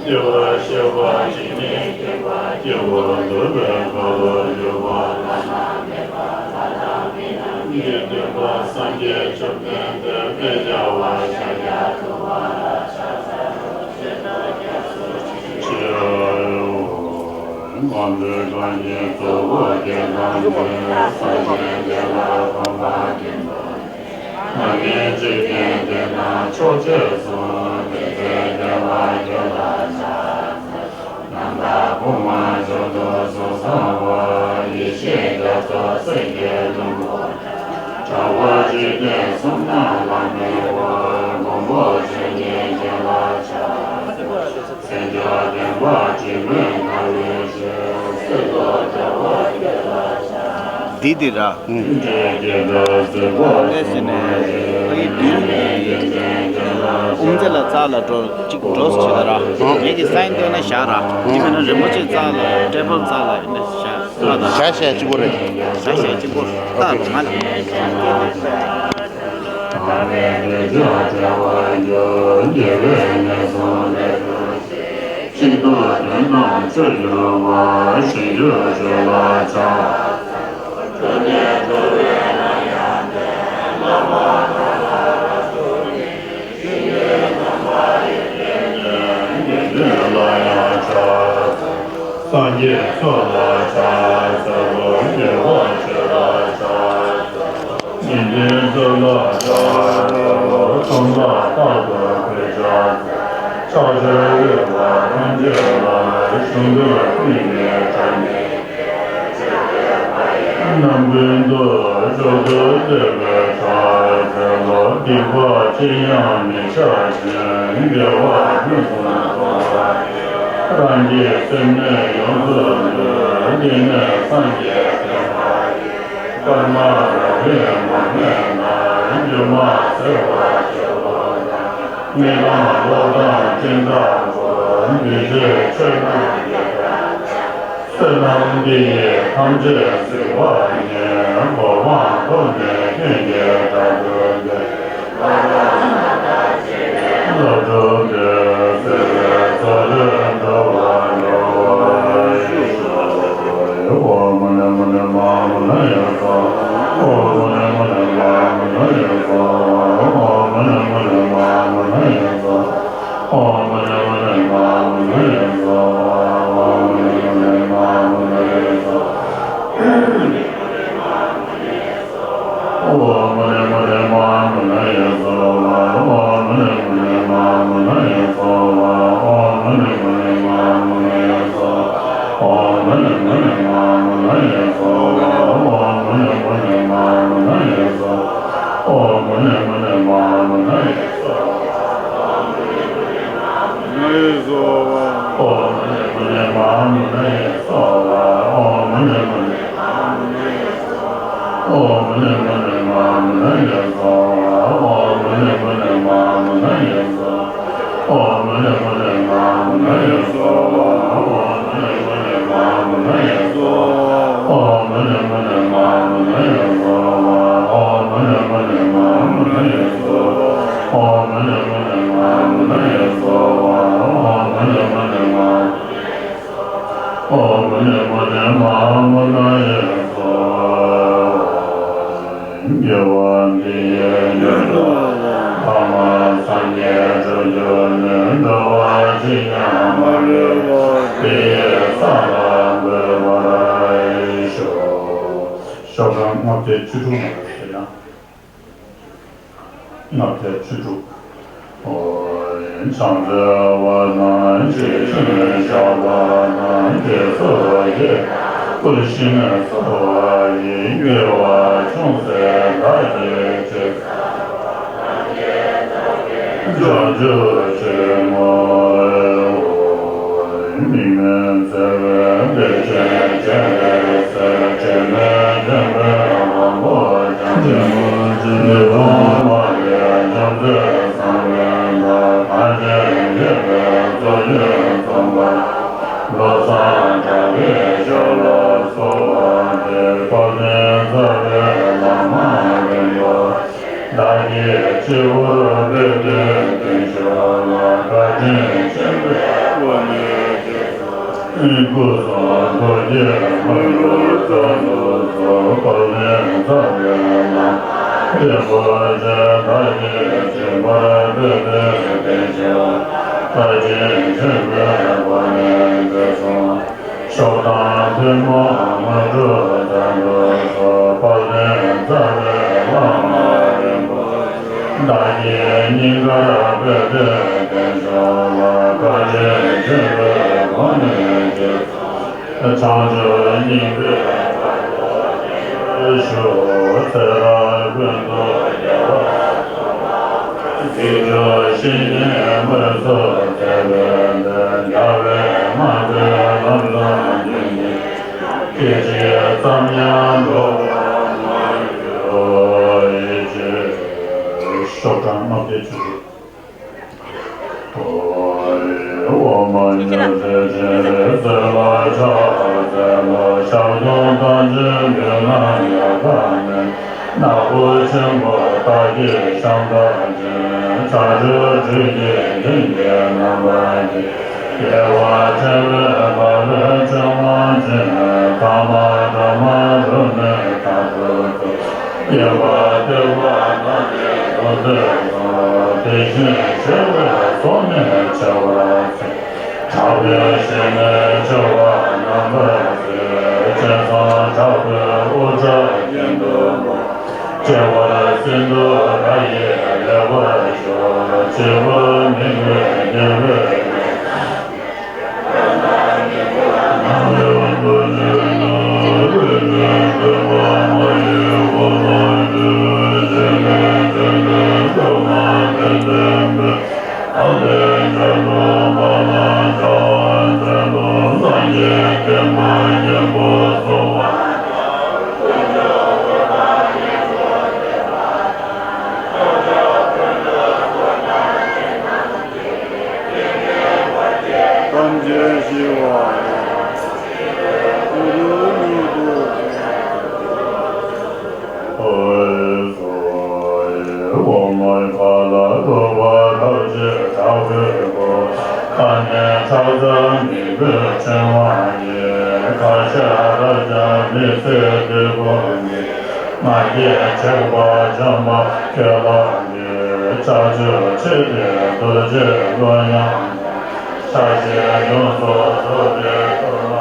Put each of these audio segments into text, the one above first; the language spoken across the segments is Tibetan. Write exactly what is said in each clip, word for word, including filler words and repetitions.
སྐྱེ་བ་ཤི་བ་འཇིག་རྟེན་སྐྱེ་བ་སྐྱེ་བ་འདོད་པའི་ཁ་ལོ་སྒྱུར་བ། འཇིག་རྟེན་པ་སངས་རྒྱས་བཅོམ་ལྡན་འདས་དཔེ་བྱ་བ་ཤཱཀྱ་ཐུབ་པ་ལ་ཕྱག་འཚལ་ལོ། ཕྱི་དྲོ་རྒྱལ་སྲས་ཆེ། ང་འདོད་གང་གིས་གཙོ་བོ་སྐྱེ་དང་འདོད། སངས་རྒྱས་འདི་ལ་གོམ་པ་མཁྱེན་པ། ང་ངའི་འཇིག་རྟེན་འདི་ན་ཕྱོགས་ཆོས་གསུམ། དེ་ཚེ་བདེ་བ་རྒྱུ་ལ་ཕྱག་འཚལ། ནམ་མཁའ་དཔུང་པ་མཆོག་ཏུ་གཟུགས་བཟང་བ། ཡེ་ཤེས་རྒྱ་མཚོ་སེང་གེ་ལྷུན་པོ་འདྲ། དྲ་བ་འཇིག་རྟེན་གསུམ་ན་ལྷམ་མེ་བ། མགོན་པོ་ཆེ་ཉིད་ཀྱི་ལ་ཕྱག་འཚལ། མཚན་བརྒྱད་ལྡན་པ་དྲི་མེད་ཁ་བའི་ཆོས། སྲིད་ལོག་བྲལ་བ་ཁྱོད་ལ་ཕྱག་འདི་འདི་ར། ཨེ་ཟེར་ནས་ཕ་གི་དུས་དབུ་མཛད་ལ་རྩ་ལ་འགྲོ་གཅིག་འགྲོ་སུ་བྱེད་ད་ར། ངེད་ཀྱི་སའིན་སྟོན་ན་བཞག་ར། དེ་མིན་ན་རིན་པོ་ཆེ་རྩ་ལ་ཊེ་བལ་རྩ་ལ་ཨེ་འདྲ་བཞག་ད། བཞག་བཞག་གཅིག་པོ་རེད། བཞག་བཞག་གཅིག་པོ་ད་རུ་མ་ལ། ཆིག་སྟོང་དོན་དམ་ཆོས་སྒྱུར་བ། ཞིང་རྒྱུ་ཆོས་ལ་ཕྱག་སངས་རྒྱས་ཚོགས་ལ་ཕྱག་འཚལ་ལོ། རྒྱལ་བ་ཆོས་ལ་ཕྱག་འཚལ་ལོ། ཉན་ཐོས་ཚོགས་ལ་ཕྱག་འཚལ་ལོ། སྟོང་ཕྲག་རྟག་ཏུ་བོས་ཕྱག་འཚལ། ཕྱག་འཚལ་རོལ་པ་ཐམས་ཅད་ལ། གཞུང་དུ་བསྟན་པའི་དགྲ་གཉེན་རྣམ་ཀུན་ཏུ་མཆོག་ཏུ་བསྟོད་པའི་ཕྱག་འཚལ་ལོ། སྡིག་པ་ཅི་ཡང་མི་བྱ་ཞིང་། དགེ་བ་ཕུན་སུམ་ཚོགས་པ་ཡི། རང་གི་སེམས་ནི་ཡོངས་སུ་འདུལ། དེ་ནི་སངས་རྒྱས་བསྟན་པ་ཡི། སྐར་མ་རབ་རིབ་མ་སྨིན་ན། སྒྱུ་མ་ཟད་པར་བྱེད་པ་དང་། མི་ལང་གློག་དང་སྤྲིན་ལྟ་བུ། འདུས་བྱས་ཆོས་རྣམས་ཀྱི་བསོད་ནམས་འདི་ཡིས་ཐམས་ཅད་གཟིགས་པ་ཉིད། གོ་འཕང་ཐོབ་ནས་ཀུན་གྱི་བདག་ཏུ་འཛིན། བློ་གྲོས་ཀྱི་སྲིད་པའི་མཚོ་ལས་འགྲོ་བ་སྒྲོལ་བར་ཤོག། ཨོཾ་མ་ཎི་མ་ཎི་མ་ཎི་ཡ་སྭཱ་ཧཱ། ཨོཾ་མ་ཎི་མ་ཎི་མ་ཎི་ཡ་སྭཱ་ཧཱ། ཨོཾ་མ་ཎི་མ་ཎི་མ་ཎི་ཡ་སྭཱ་ཧཱ། ཨོཾ་མ་ཎི་མ་ཎི་མ་ཎི་ཡ་སྭཱ་ཧཱ། ཨོཾ་མ་ཎི་མ་ཎི་མ་ཎི་ཡ་སྭཱ་ཧཱ། ཨོཾ་མ་ཎི་མ་ཎི་མ་ཎི་ཡ་སྭཱ་ཧཱ། ཨོཾ་མ་ཎི་མ་ཎི་མ་ཎི་ཡ་སྭཱ་ཧཱ། ཨོཾ་མ་ཎི་མ་ཎི་མ་ཎི་ཡ་སྭཱ་ཧཱ། ཨོཾ་མ་ཎི་མ་ཎི་མ་ཎི་ཡ་སྭཱ་ཧཱ། ཨོཾ་མ་ཎི་མ་ཎི་མ་ཎི་ཡ་སྭཱ་ཧཱ། ཨོཾ་མ་ཎི་མ་ཎི་མ་ཎི་ཡ་སྭཱ་ཧཱ། ཨོཾ་མ་ཎི་མ་ཎི་མ་ཎི་ཡ་སྭཱ་ཧཱ། ཨོཾ་མ་ཎི་མ་ཎི་མ་ཎི་ཡ་སྭཱ་ཧཱ། ཨོཾ་མ་ཎི་མ་ཎི་མ་ཎི་ཡ་སྭཱ་ཧཱ། ཨོཾ་མ་ཎི་མ་ཎི་མ་ཎི་ཡ་སྭཱ་ཧཱ། ཨོཾ་མ་ཎི་མ་ཎི་མ་ཎི་ཡ་སྭཱ་ཧཱ། ཨོཾ་མ་ཎི་མ་ཎི་མ་ཎི་ཡ་སྭཱ་ཧཱ། ཨོཾ་མ་ཎི་མ་ཎི་མ་ ཨོཾ་མ་ཎི་པདྨ་འོ་ན་ཡེ་སྭཱ་ཧཱ། དགེ་བ་འདི་ཡིས་ཉོན་མོངས་པ་ཐ་མ་སངས་རྒྱས་འགྲུབ་གྱུར་ནས། འགྲོ་བ་གཅིག་ཀྱང་མ་ལུས་པ། དེ་ཡི་ས་ལ་འགོད་པར་ཤོག། ཤོག་གྲངས་ལྔ་བརྒྱ་བཅུ་དྲུག་ལ་ཟེར་ན། ལྔ་བརྒྱ་བཅུ་དྲུག །ཨོ། ཕྱག་འཚལ་བ་དང་། དཀྱིལ་ཕྱིར་བཤགས་པ་དང་། དཀྱིལ་སུ་བཞེས་བཀུར་ཞིང་གསོལ་བ་ཡི། དགེ་བ་ཅུང་ཟད་བདག་གིས་ཅི་བསགས་པ། བྱང་ཆུབ་ཕྱིར་བསྔོ། དམིགས་མེད་བརྩེ་བའི་བདེ་ཆེན་སྤྱན་རས་གཟིགས། དྲི་མེད་ལྗང་གུའི་དབང་པོ་ཀྱང་། ནུས་ཁུངས་མ་ལུས་འཇོམས་མཛད་གསང་བའི་བདག །གང་ཞིག་བཞེད་པའི་མཛོད་ཀྱིས་འཛུམ་པར། བློ་བཟང་གྲགས་པའི་ཞབས་ལ་གསོལ་བ་འདེབས། དཔལ་ལྡན་རྩ་བའི་བླ་མ་རིན་པོ་ཆེ། བདག་གིས་སྤྱི་བོར་སྤོས་ཏེ་བརྟན་བཞུགས་ལ། བཀའ་དྲིན་ཆེན་པོས་གོ་གནས་ཀྱི་ཚུལ། སྐུ་གསུང་ཐུགས་ཀྱི་མོས་གུས་སྩལ་དུ་གསོལ། དཔལ་ལྡན་རྩ་བའི་བླ་མ་རིན་པོ་ཆེ། བདག་གིས་སྤྱི་བོར་སྤོས་ཏེ་བརྟན་བཞུགས་ལ། བཀའ་དྲིན་ཆེན་པོས་གོ་གནས་ཀྱི་ཚུལ། ཕྱོགས་དང་ཐུན་མོང་དངོས་གྲུབ་སྩལ་དུ་གསོལ། དཔལ་ལྡན་རྩ་བའི་བླ་མ་རིན་པོ་ཆེ། བདག་གིས་སྙིང་གར་སྤོས་ཏེ་བརྟན་བཞུགས་ལ། བཀའ་དྲིན་ཆེན་པོས་གོ་གནས་ཀྱི་ཚུལ། བྱང་ཆུབ་སྙིང་པོའི་བར་དུ་བརྟན་པར་ཞུ། ཚེ་རབས་ཀུན་ཏུ་རྒྱལ་བ་སྲས་བཅུ་པ། སྲིད་པའི་གཤེད་ཉིད་དངོས་སུ་མཛད་པའི་ལྷ། རྒྱལ་བའི་དམངས་ཀྱི་ལམ་བཟང་རྒྱུན་གྱི། སྐད་ཅིག་ཙམ་ཡང་འགྲོ་བར་མ་གྱུར་ཅིག །ཤོག་གྲངས་ལྔ་བརྒྱ་བཅུ་དྲུག །ཨོཾ་ཉི་ཟེར་སྤྱན་རས་གཟིགས་ལ་ཕྱག་འཚལ་ལོ། ཞབས་དྲུང་དང་ཆོས་བརྒྱུད་རྣམས་ཡལ་ག་མེད། ནག་པོ་ཆེན་པོ་སྟག་གི་ཤམ་ཐབས་ཅན། ཕྱག་དྲུག་སྦྲུལ་གྱི་གདན་གྱི་རྣམ་པར་བརྒྱན། རྒྱལ་བ་ཁྲི་ལས་འབར་བའི་ཕྲེང་བ་ཅན། ཐ་མ་དྲག་མ་རུ་གནོན་མཐར་ཐུག་ཚུལ། གཡོན་པ་ཐོད་པ་དང་ལྡན་གདུང་རྩེ་གསུམ། དེ་བཞིན་གཤེགས་པའི་གཟུགས་ནི་མཆེ་བ་མཚན། ཁྲག་འཐུང་ཞལ་ནི་མཆེ་བ་རྣམ་པར་གསལ། སྤྱན་གསུམ་དྲག་པོའི་དབུ་སྐྲ་གྱེན་དུ་སྤོས། དཔྲལ་བར་སིནྡྷུ་ར་ཡིས་ལེགས་པར་བྱུགས། སྤྱི་བོར་མི་མགོའི་རྒྱལ་པོའི་གདན། ཐམས་ཅད་ཞི་བ་ཡི། ཨོཾ་ཨཱཿཧཱུྃ་ལ་རུ་བ་ཐབས་ཅད་དྲག་པོའི་སྐུ། ཁ་ནི་ཁྲག་འཛག་མི་མགོའི་ཕྲེང་བ་ཡིས། ཁ་ཕྱེ་རབ་འབྱམས་མི་བསད་བདུད་དཔུང་གི། ང་རྒྱལ་དྲེགས་པ་འཇོམས་པ་ཁྱོད་ལ་འདུད། ཕྱག་མཆོག་མཆོད་པའི་རྡོ་རྗེ་ཀླུ་དབྱངས་དང་། ཕྱག་བཞི་ཡོངས་སུ་རྫོགས་པའི་གཏོར་མ།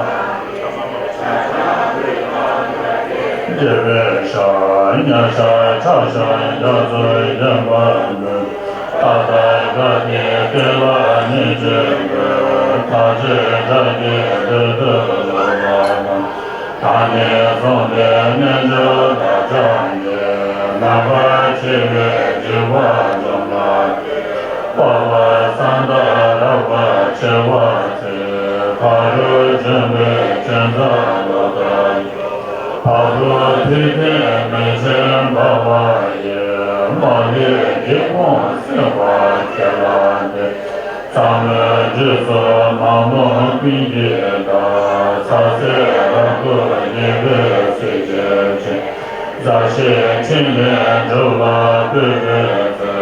རྒྱལ་པོའི་ཞབས། གཉའ་ཞབས་ཕྱག་ཞབས་རྒྱ་མཚོའི་བརྒྱན་པ་འདི། ད་ལྟ་དགའ་བདེའི་གཏེར་ལ་གནས་མཛད་པའི། ཐམས་ཅད་དགྲ་བགེགས་བདུད་འདུལ་ལོ་ཙཱ་དང་། ད་ནས་བཟུང་སྟེ་རྣལ་འབྱོར་བདག་ཅག་གི། རྣམ་པར་ཕྱེ་བའི་འཇིགས་པ་འཇོམས་པར་ཤོག། དཔའ་བོ་གསང་བདག་རལ་པ་ཆེ་བ་སྟེ། ཕ་རོལ་འཇོམས་པའི་སྤྱན་རས་གཟིགས་ལོ་ཙཱ། འཕགས་པའི་མཐུ་ལྡན་མེ་ཆེན་འབར་བ་ཡིས། དམག་གི་སྒེའུ་ཁུང་བསྲིངས་པ་ཁྱེད་ལ་འདུད། ཟབ་མོའི་འབྲས་བུ་མང་པོ་ཀུན་གྱིས་བདག། ཚ་ཟེར་རབ་ཏུ་ཉེས་པའི་སྲིད་ཀྱི་ཆོས། མཛའ་བཤེས་འཕྲིན་ལས་སྒྲུབ་ལ་ཕུལ་བའི་ཚེ།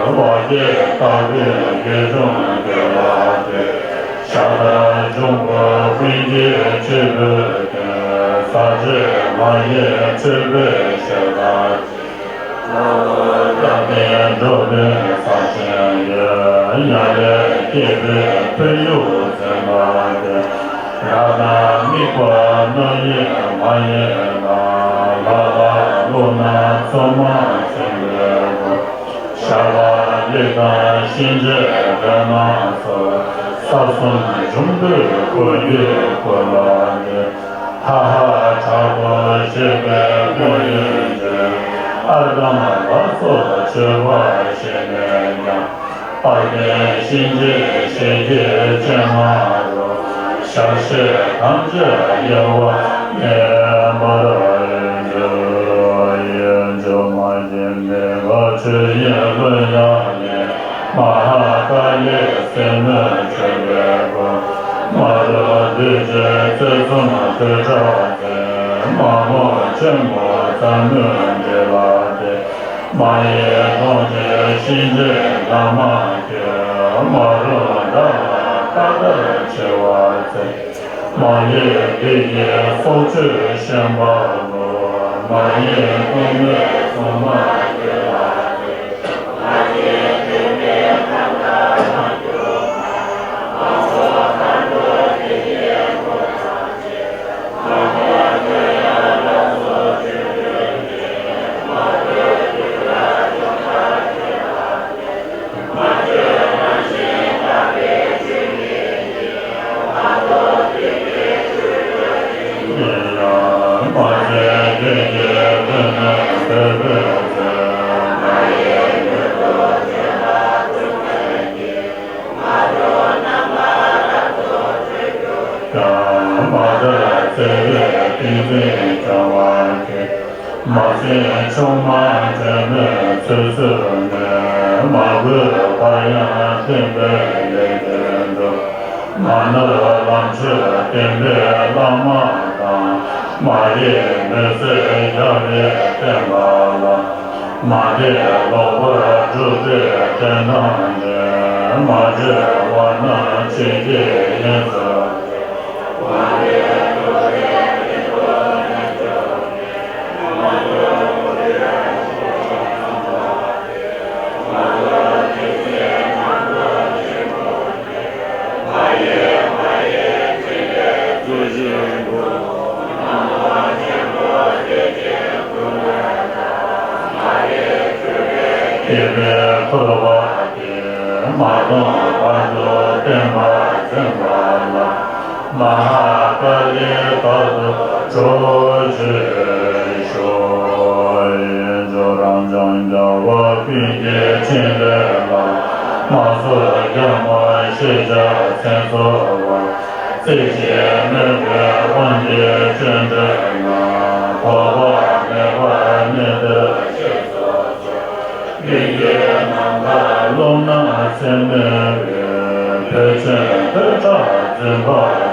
དབང་གི་ལྟ་བུའི་དགེ་སྦྱོང་འདུལ་བ་སྟེ། ཤ་སྟག་འབྱུང་པོ་ ཀུན་གྱི་སྤྱི་བོའི་སྟེང་། ས་གཞི་མ་ཡིན་འཁྲུལ་པའི་ཞག་དང་། བླ་མེད་འགྲོ་བའི་ས་ཆེན་ཡོད། ཡར་ལས་སྐྱེས་པའི་བོད་ཡུལ་ཚེ་མ་ཐེ། རང་དང་དམིགས་པ་རྣམ་གཡེང་མ་ཡིན་ན། ལྷ་དང་ཀླུ་རྣམས་ཚོགས་མ་ཚིམ་པའི་སྒོ། ཞལ་ལག་རིགས་དང་གཤིན་རྗེ་སྒྲོལ་མ་སོགས། ས་གསུམ་འབྱུང་པོའི་འཁོར་གྱིས་བསྐོར་ལ་བསྟོད། ཧ་ཧ་དྲག་པོ་གཤེགས་པའི་སྐུ་ཡོན་ཏན། ཨརྒྷཾ་ལ་སོགས་མཆོད་པ་བཞེས་ནས་ཀྱང་། དཔལ་ལྡན་གཤིན་རྗེའི་ཞལ་གྱི་སྤྱན་སྔ་རུ། ཞལ་བཞེས་དམ་བཅའ་དབྱེ་བ་མེད་པར་མཛོད། ཡིད་འཇོམས་མ་སྐྱེས་མི་འགག་ཆོས་དབྱིངས་ཀློང་ཡངས་ནས། མ་ཧཱ་ཀཱ་ལིའི་སེན་མོས་མཆོད་པའི་སྒོ། མ་རུངས་གདུལ་བྱའི་རྩེ་གསུམ་ཐོད་ཁྲག་འཛིན། མ་རྨོས་ཆེན་པོ་ཟབ་མོའི་འབྲས་ལ་བརྟེན། མ་ཡེངས་གདུང་ཆེན་གཤིན་རྗེའི་དམ་མ་ཁྱེར། མ་རུངས་དགྲ་ལ་མཁའ་ལྟར་མཆེ་བ་འཚལ། མ་ཡེངས་བདུད་ཀྱི་སྲོག་གཅོད་ཤན་པ་བོ། མ་ཡེངས་གཏུམ་མོའི་སྲུང་མ་ཁྱེར། མ་དར་ཚེ་བའི་ཏིང་འཛིན་རྐྱང་བ་ཁྱེར། མ་སྲིང་ཆུང་མ་འདྲེ་མོའི་ཚོད་བསྲེས་ནས། མ་གོས་འཕར་ཡང་བསྟན་པའི་ལས་དོན་འགྲུབ། མ་ནོར་ལམ་ཆོས་བསྟན་པའི་བླ་མ་དང་། མ་རིག་མུན་སེལ་རྒྱལ་བའི་བསྟན་པ་ལ། མ་འདྲེས་ལོག་པར་སྒྲུབ་པའི་བསྟན་དང་འབྲེལ། མ་བཅོས་བར་སྣང་ཆོས་ཀྱི་དབྱིངས་སུ། སྐྱེས་པའི་འཁོར་བ་འདི་མ་སྟོངས་བར་དུ་བསྟན་པ་འཛིན་པ་ལ། མ་ཧཱ་ཀཱ་ལི་དག་ཏུ་གྲོགས་བྱེད་ཤོག། ཡིད་འཇོམས་རབ་འབྱམས་རྒྱལ་བ་ཀུན་གྱི་ཕྲིན་ལས་ལ། མ་སོགས་རྒྱལ་མོ་ཤེས་བྱ་མཚན་རྫོགས་པ། རྩེ་གཅིག་མོས་གུས་དབང་གི་སྤྱན་འདྲེན་ལ། ཐོགས་པ་མེད་པར་གནས་འདིར་གཤེགས་སུ་གསོལ། མི་དགེ་རྣམ་དག་རླུང་ནག་མཚན་མོའི་འོད། བོད་ཆེན་ཐོད་ཁྲག་འཛིན་པ་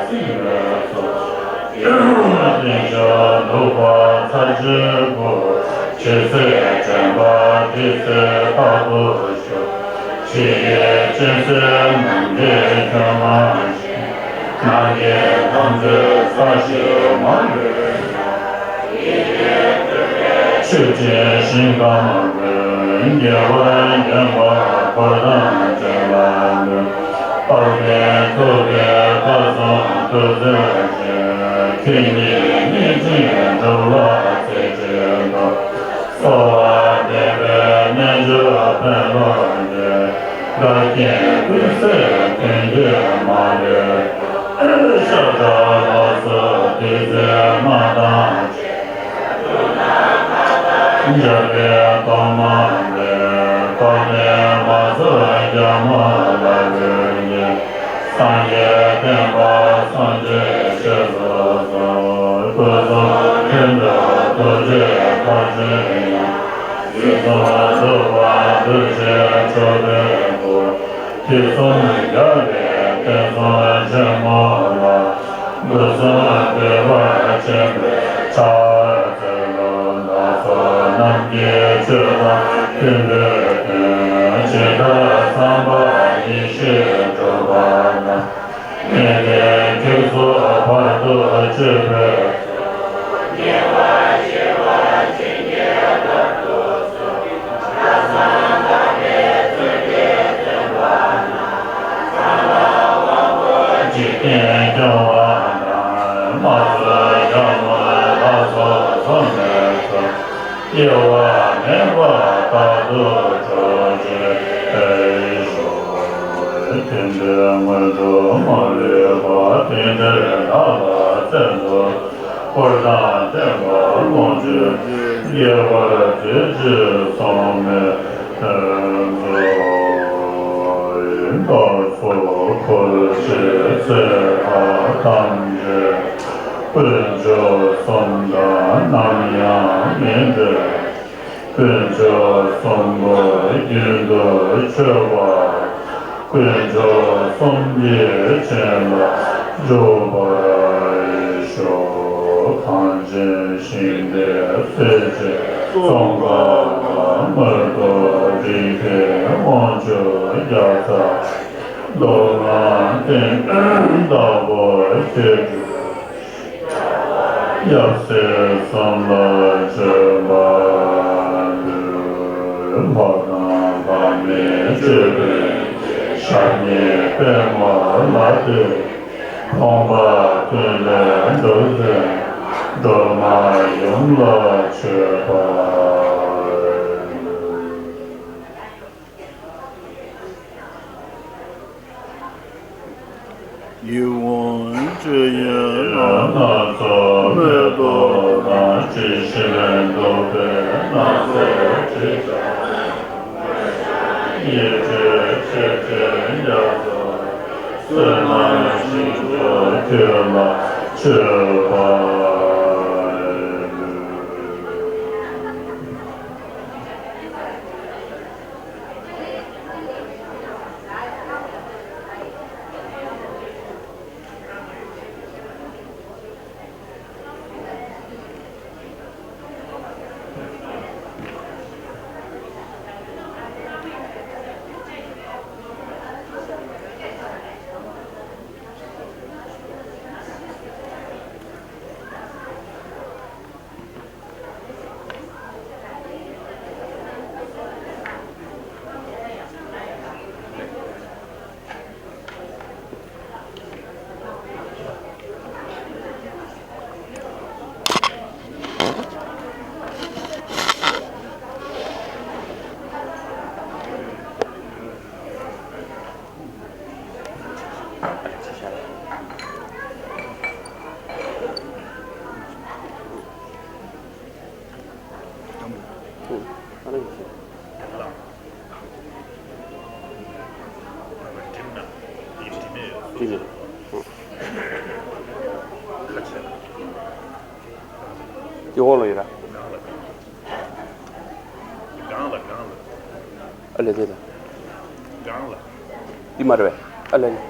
སྲིན་མོའི་ཚོགས། རྟེན་མཆོག་གདུག་པ་ཚར་གཅོད་སྐུ། ཇི་སྲིད་དྲན་པ་དེ་སྲིད་རྟག་ཏུ་བཞུགས། ཕྱི་ཡི་སྤྱན་གསལ་ནམ་མཁའི་ཁྱོན་མ་བཞིན། ནམ་མཁའི་མཐའ་མཛོད་ས་གཞི་མ་ལུས་ན། ཆོས་ཀྱི་ཞིང་ཁམས་ཀུན། རྒྱལ་བར་བརྒྱན་པ་འཁོར་དང་བཅས་ལ་འདུད། དཔག་མེད་ཚོགས་ཀྱིས་བསྐལ་གསུམ་བདུད་རྩིར་སྤྱད། ཁྱོད་ཉིད་བརྙས་བཅོམ་སྒྲུབ་ལ་རྩེ་གཅིག་ཏུ། གསོལ་བ་འདེབས་པའི་རྣལ་འབྱོར་དཔོན་སློབ་ཀྱིས། འགལ་རྐྱེན་ཀུན་སེལ་དོན་བརྒྱུད་མ་ལུས་པ། ཤ་ཁྲག་ལ་སོགས་བདུད་རྩིའི་དམག་དང་བཅས། འཇབ་རྒོལ་གཏོར་མ་འབེབས། དཔལ་ལྡན་མ་ཚུགས་རྒྱལ་མོ་ལ་འབུལ་གྱིས། སངས་རྒྱས་བསྟན་པ་སྲུང་བརྩི་བྱེད་སོ་གསོལ། སྐུ་གསུམ་མཁྱེན་པའི་ཐུགས་རྗེའི་མཐར་ཕྱིན་ཡང་། སྲིད་གསུམ་འདུལ་བ་གདུལ་བྱའི་ཁྲོ་བོའི་སྐུ། དུས་གསུམ་རྒྱལ་བའི་བསྟན་སྲུང་ཆེན་མོ་ལ། སྐུ་གསུམ་འདུས་པ་ཆེན་པོའི་ཕྱག་འཚལ་ལོ། བདག་སོགས་ནམ་མཁའི་ཆོས་དང་མཐུན་པའི་དོན། ཇི་ལྟར་བསམ་པ་ཡེ་ཤེས་འགྲུབ་པ་དང་། ངེས་ལེགས་ཐེག་མཆོག་ བར་དུ་གཅོད་པའི། ཉེ་བར་ཞི་བར་བྱིན་གྱིས་བརླབ་ཏུ་གསོལ། ལྷག་བསམ་དག་པས་བརྩོན་འགྲུས་བརྩོན་པ་ན། གང་ལ་དབང་པོ་འཇིག་རྟེན་སྐྱོང་བ་དང་། མ་ཚུགས་ཞྭ་མོ་ལ་སོགས་ཚོགས་མེད་ཚོགས། གཡེལ་བ་མེད་པར་རྟག་ཏུ་གྲོགས་བྱེད་ཤོག། དེ་འདྲའི་དངོས་གྲུབ་མ་ལུས་པ། དེ་འདྲའི་བདག་ལ་བརྩོན་འགྲུས་འཁོར་དང་ལྡན་པ། ལོངས་སྤྱོད་རྒྱས་པར་མཛོད་ཅིག། སྲུང་མའི་གཙོ་བོ་ཡི་བདག་སོགས་འཁོར་བཅས་ཚེ་མཐའ་ཐམས་ཅད། དཀོན་མཆོག་གསུམ་དང་ནམ་ཡང་མི་འབྲལ། དཀོན་མཆོག་གསུམ་པོ་རྒྱུན་དུ་མཆོད་པ། དཀོན་མཆོག་གསུམ་གྱི་རྗེས་ལ་འཇུག་པར་ཤོག། གངས་ཅན་ཞིང་དེར་སྲས་བཅས་ཙོང་ཁ་པ། མངོན་མཐོ་རིགས་མཐའི་དབང་ཕྱུག་བརྒྱ་རྩ། མདོ་སྔགས་བསྟན་དར་པོ་ཆེར་འགྲུབ། ཡབ་སྲས་གསུམ་ལ་མཆོད་པ་འབུལ། འཕགས་དང་འཕགས་མའི་ཅོད་པན་ཞབས་གཉིས་པདྨ་ལ་གཏད། ཕོངས་པ་ཀུན་ལས་འགྲོལ་མཛད་སྒྲོལ་མ་ཡུམ་ལ་མཆོད་པ་འབུལ། ཡིད་འོང་སྤྱོད་ཡུལ་སྣ་ཚོགས་མེ་ཏོག་དང་། དྲི་ཞིམ་བདོག་པའི་སྣ་ཚོགས་དྲི་ཡིས་སྤྲས་པའི་ཡ་མཚན། བསོད་ནམས་ཞིང་མཆོག་ཁྱོད་ལ་མཆོད་པ་འབུལ། དེ་འོག་ལ་ཡོད་ར། སྒང་ལ་སྒང་ལ། ཨ་ལེ་དེ་ལ། སྒང་ལ། འདི་མ་རེད་པས། ཨ་ལེ་ལེ།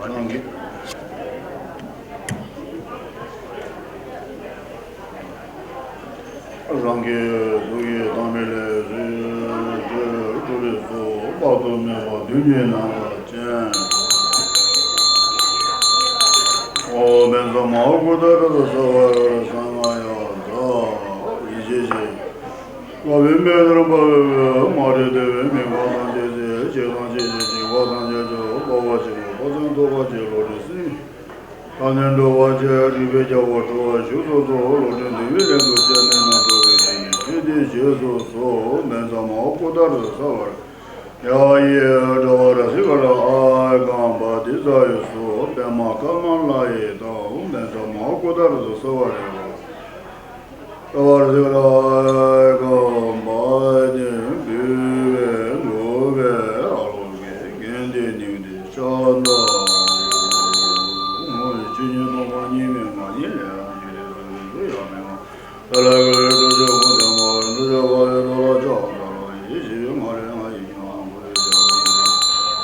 གནང་གི། རང་གི་གཟུགས་ཀྱི་དྭངས་མའི་ལས་སུ་སྤྲུལ་པའི་ཚོགས་དཔག་ཏུ་མེད་པ་བདུན་གྱི་སྣང་བ་ཅན། ཨོཾ་བཛྲ་མ་ཧཱ་ཀུན་ཏ་ཏ་ས་བ་ར་ས་ང་ཡ་ཛ། ཡེ་ཤེས་ཤེས། དགའ་བའི་མེ་ལྟར་འབར་བའི་འོད། མ་རིག་བདེ་བའི་མིག་དཔང་ཐམས་ཅད་གཟིགས། བྱས་དང་བྱེད་བཞིན་བྱེད་པ་ཐམས་ཅད་སྐྱོབ། དཔའ་བ་ཆེན་པོ་དཔའ་ཆེན་ཐོབ་པར་བྱེད། བློ་གྲོས་སེམས་དཔའ་ནི་འགྲོ་བ་ཆེ། རིག་པའི་རྒྱལ་པོ་ཁྲོ་བོ་བཞུགས་སུ་གསོལ། བློ་གྲོས་འདུལ་བའི་རིགས་སུ་སྐྱེ་མེད་ན། འགྲོ་བའི་སྡེ་སྣོད་ཆོས་སྡེ་རྗེས་སུ་གསོལ། བཛྲ་མ་ཧཱ་ཀུན་ཏ་ཏ་ས་བ་ར་ཡ་ཡི་དྲ་བ་ར་སི་ཀ་ར་ཨ་ག་བ་ཏི་ས་ཡུ་སུ་པདྨ་ཀ་མ་ལ་ཡི་དང་། བཛྲ་མ་ཧཱ་ཀུན་ཏ་ཏ་ས་བ་ར་ཏ་བ་ར་སི་ཀ་ར་ཨ་ག་བ་ཏི་འབུལ་བའི་འགྲོ་བའི་ཨ་ལོ་གི་གན་དེ་ནིང་དེ་ཤ་ད་ངོ་ཆུ་ཉིན་ནོ་བ་ཉིན་མེ་ང་ཉིན་ལས་རང་ཉིན་ལས་རང་ཉིན་ལས་ཡ་མེ་ང་། ད་ལ་གི་ལས་འགྲོ་ཆོས་ཁོང་དེ་མ་འགྲོ་ཆོས་བ་ལས་འགྲོ་ལ་ཆ་ད་ལ་ཡེ་ཤེས་ང་ལས་ང་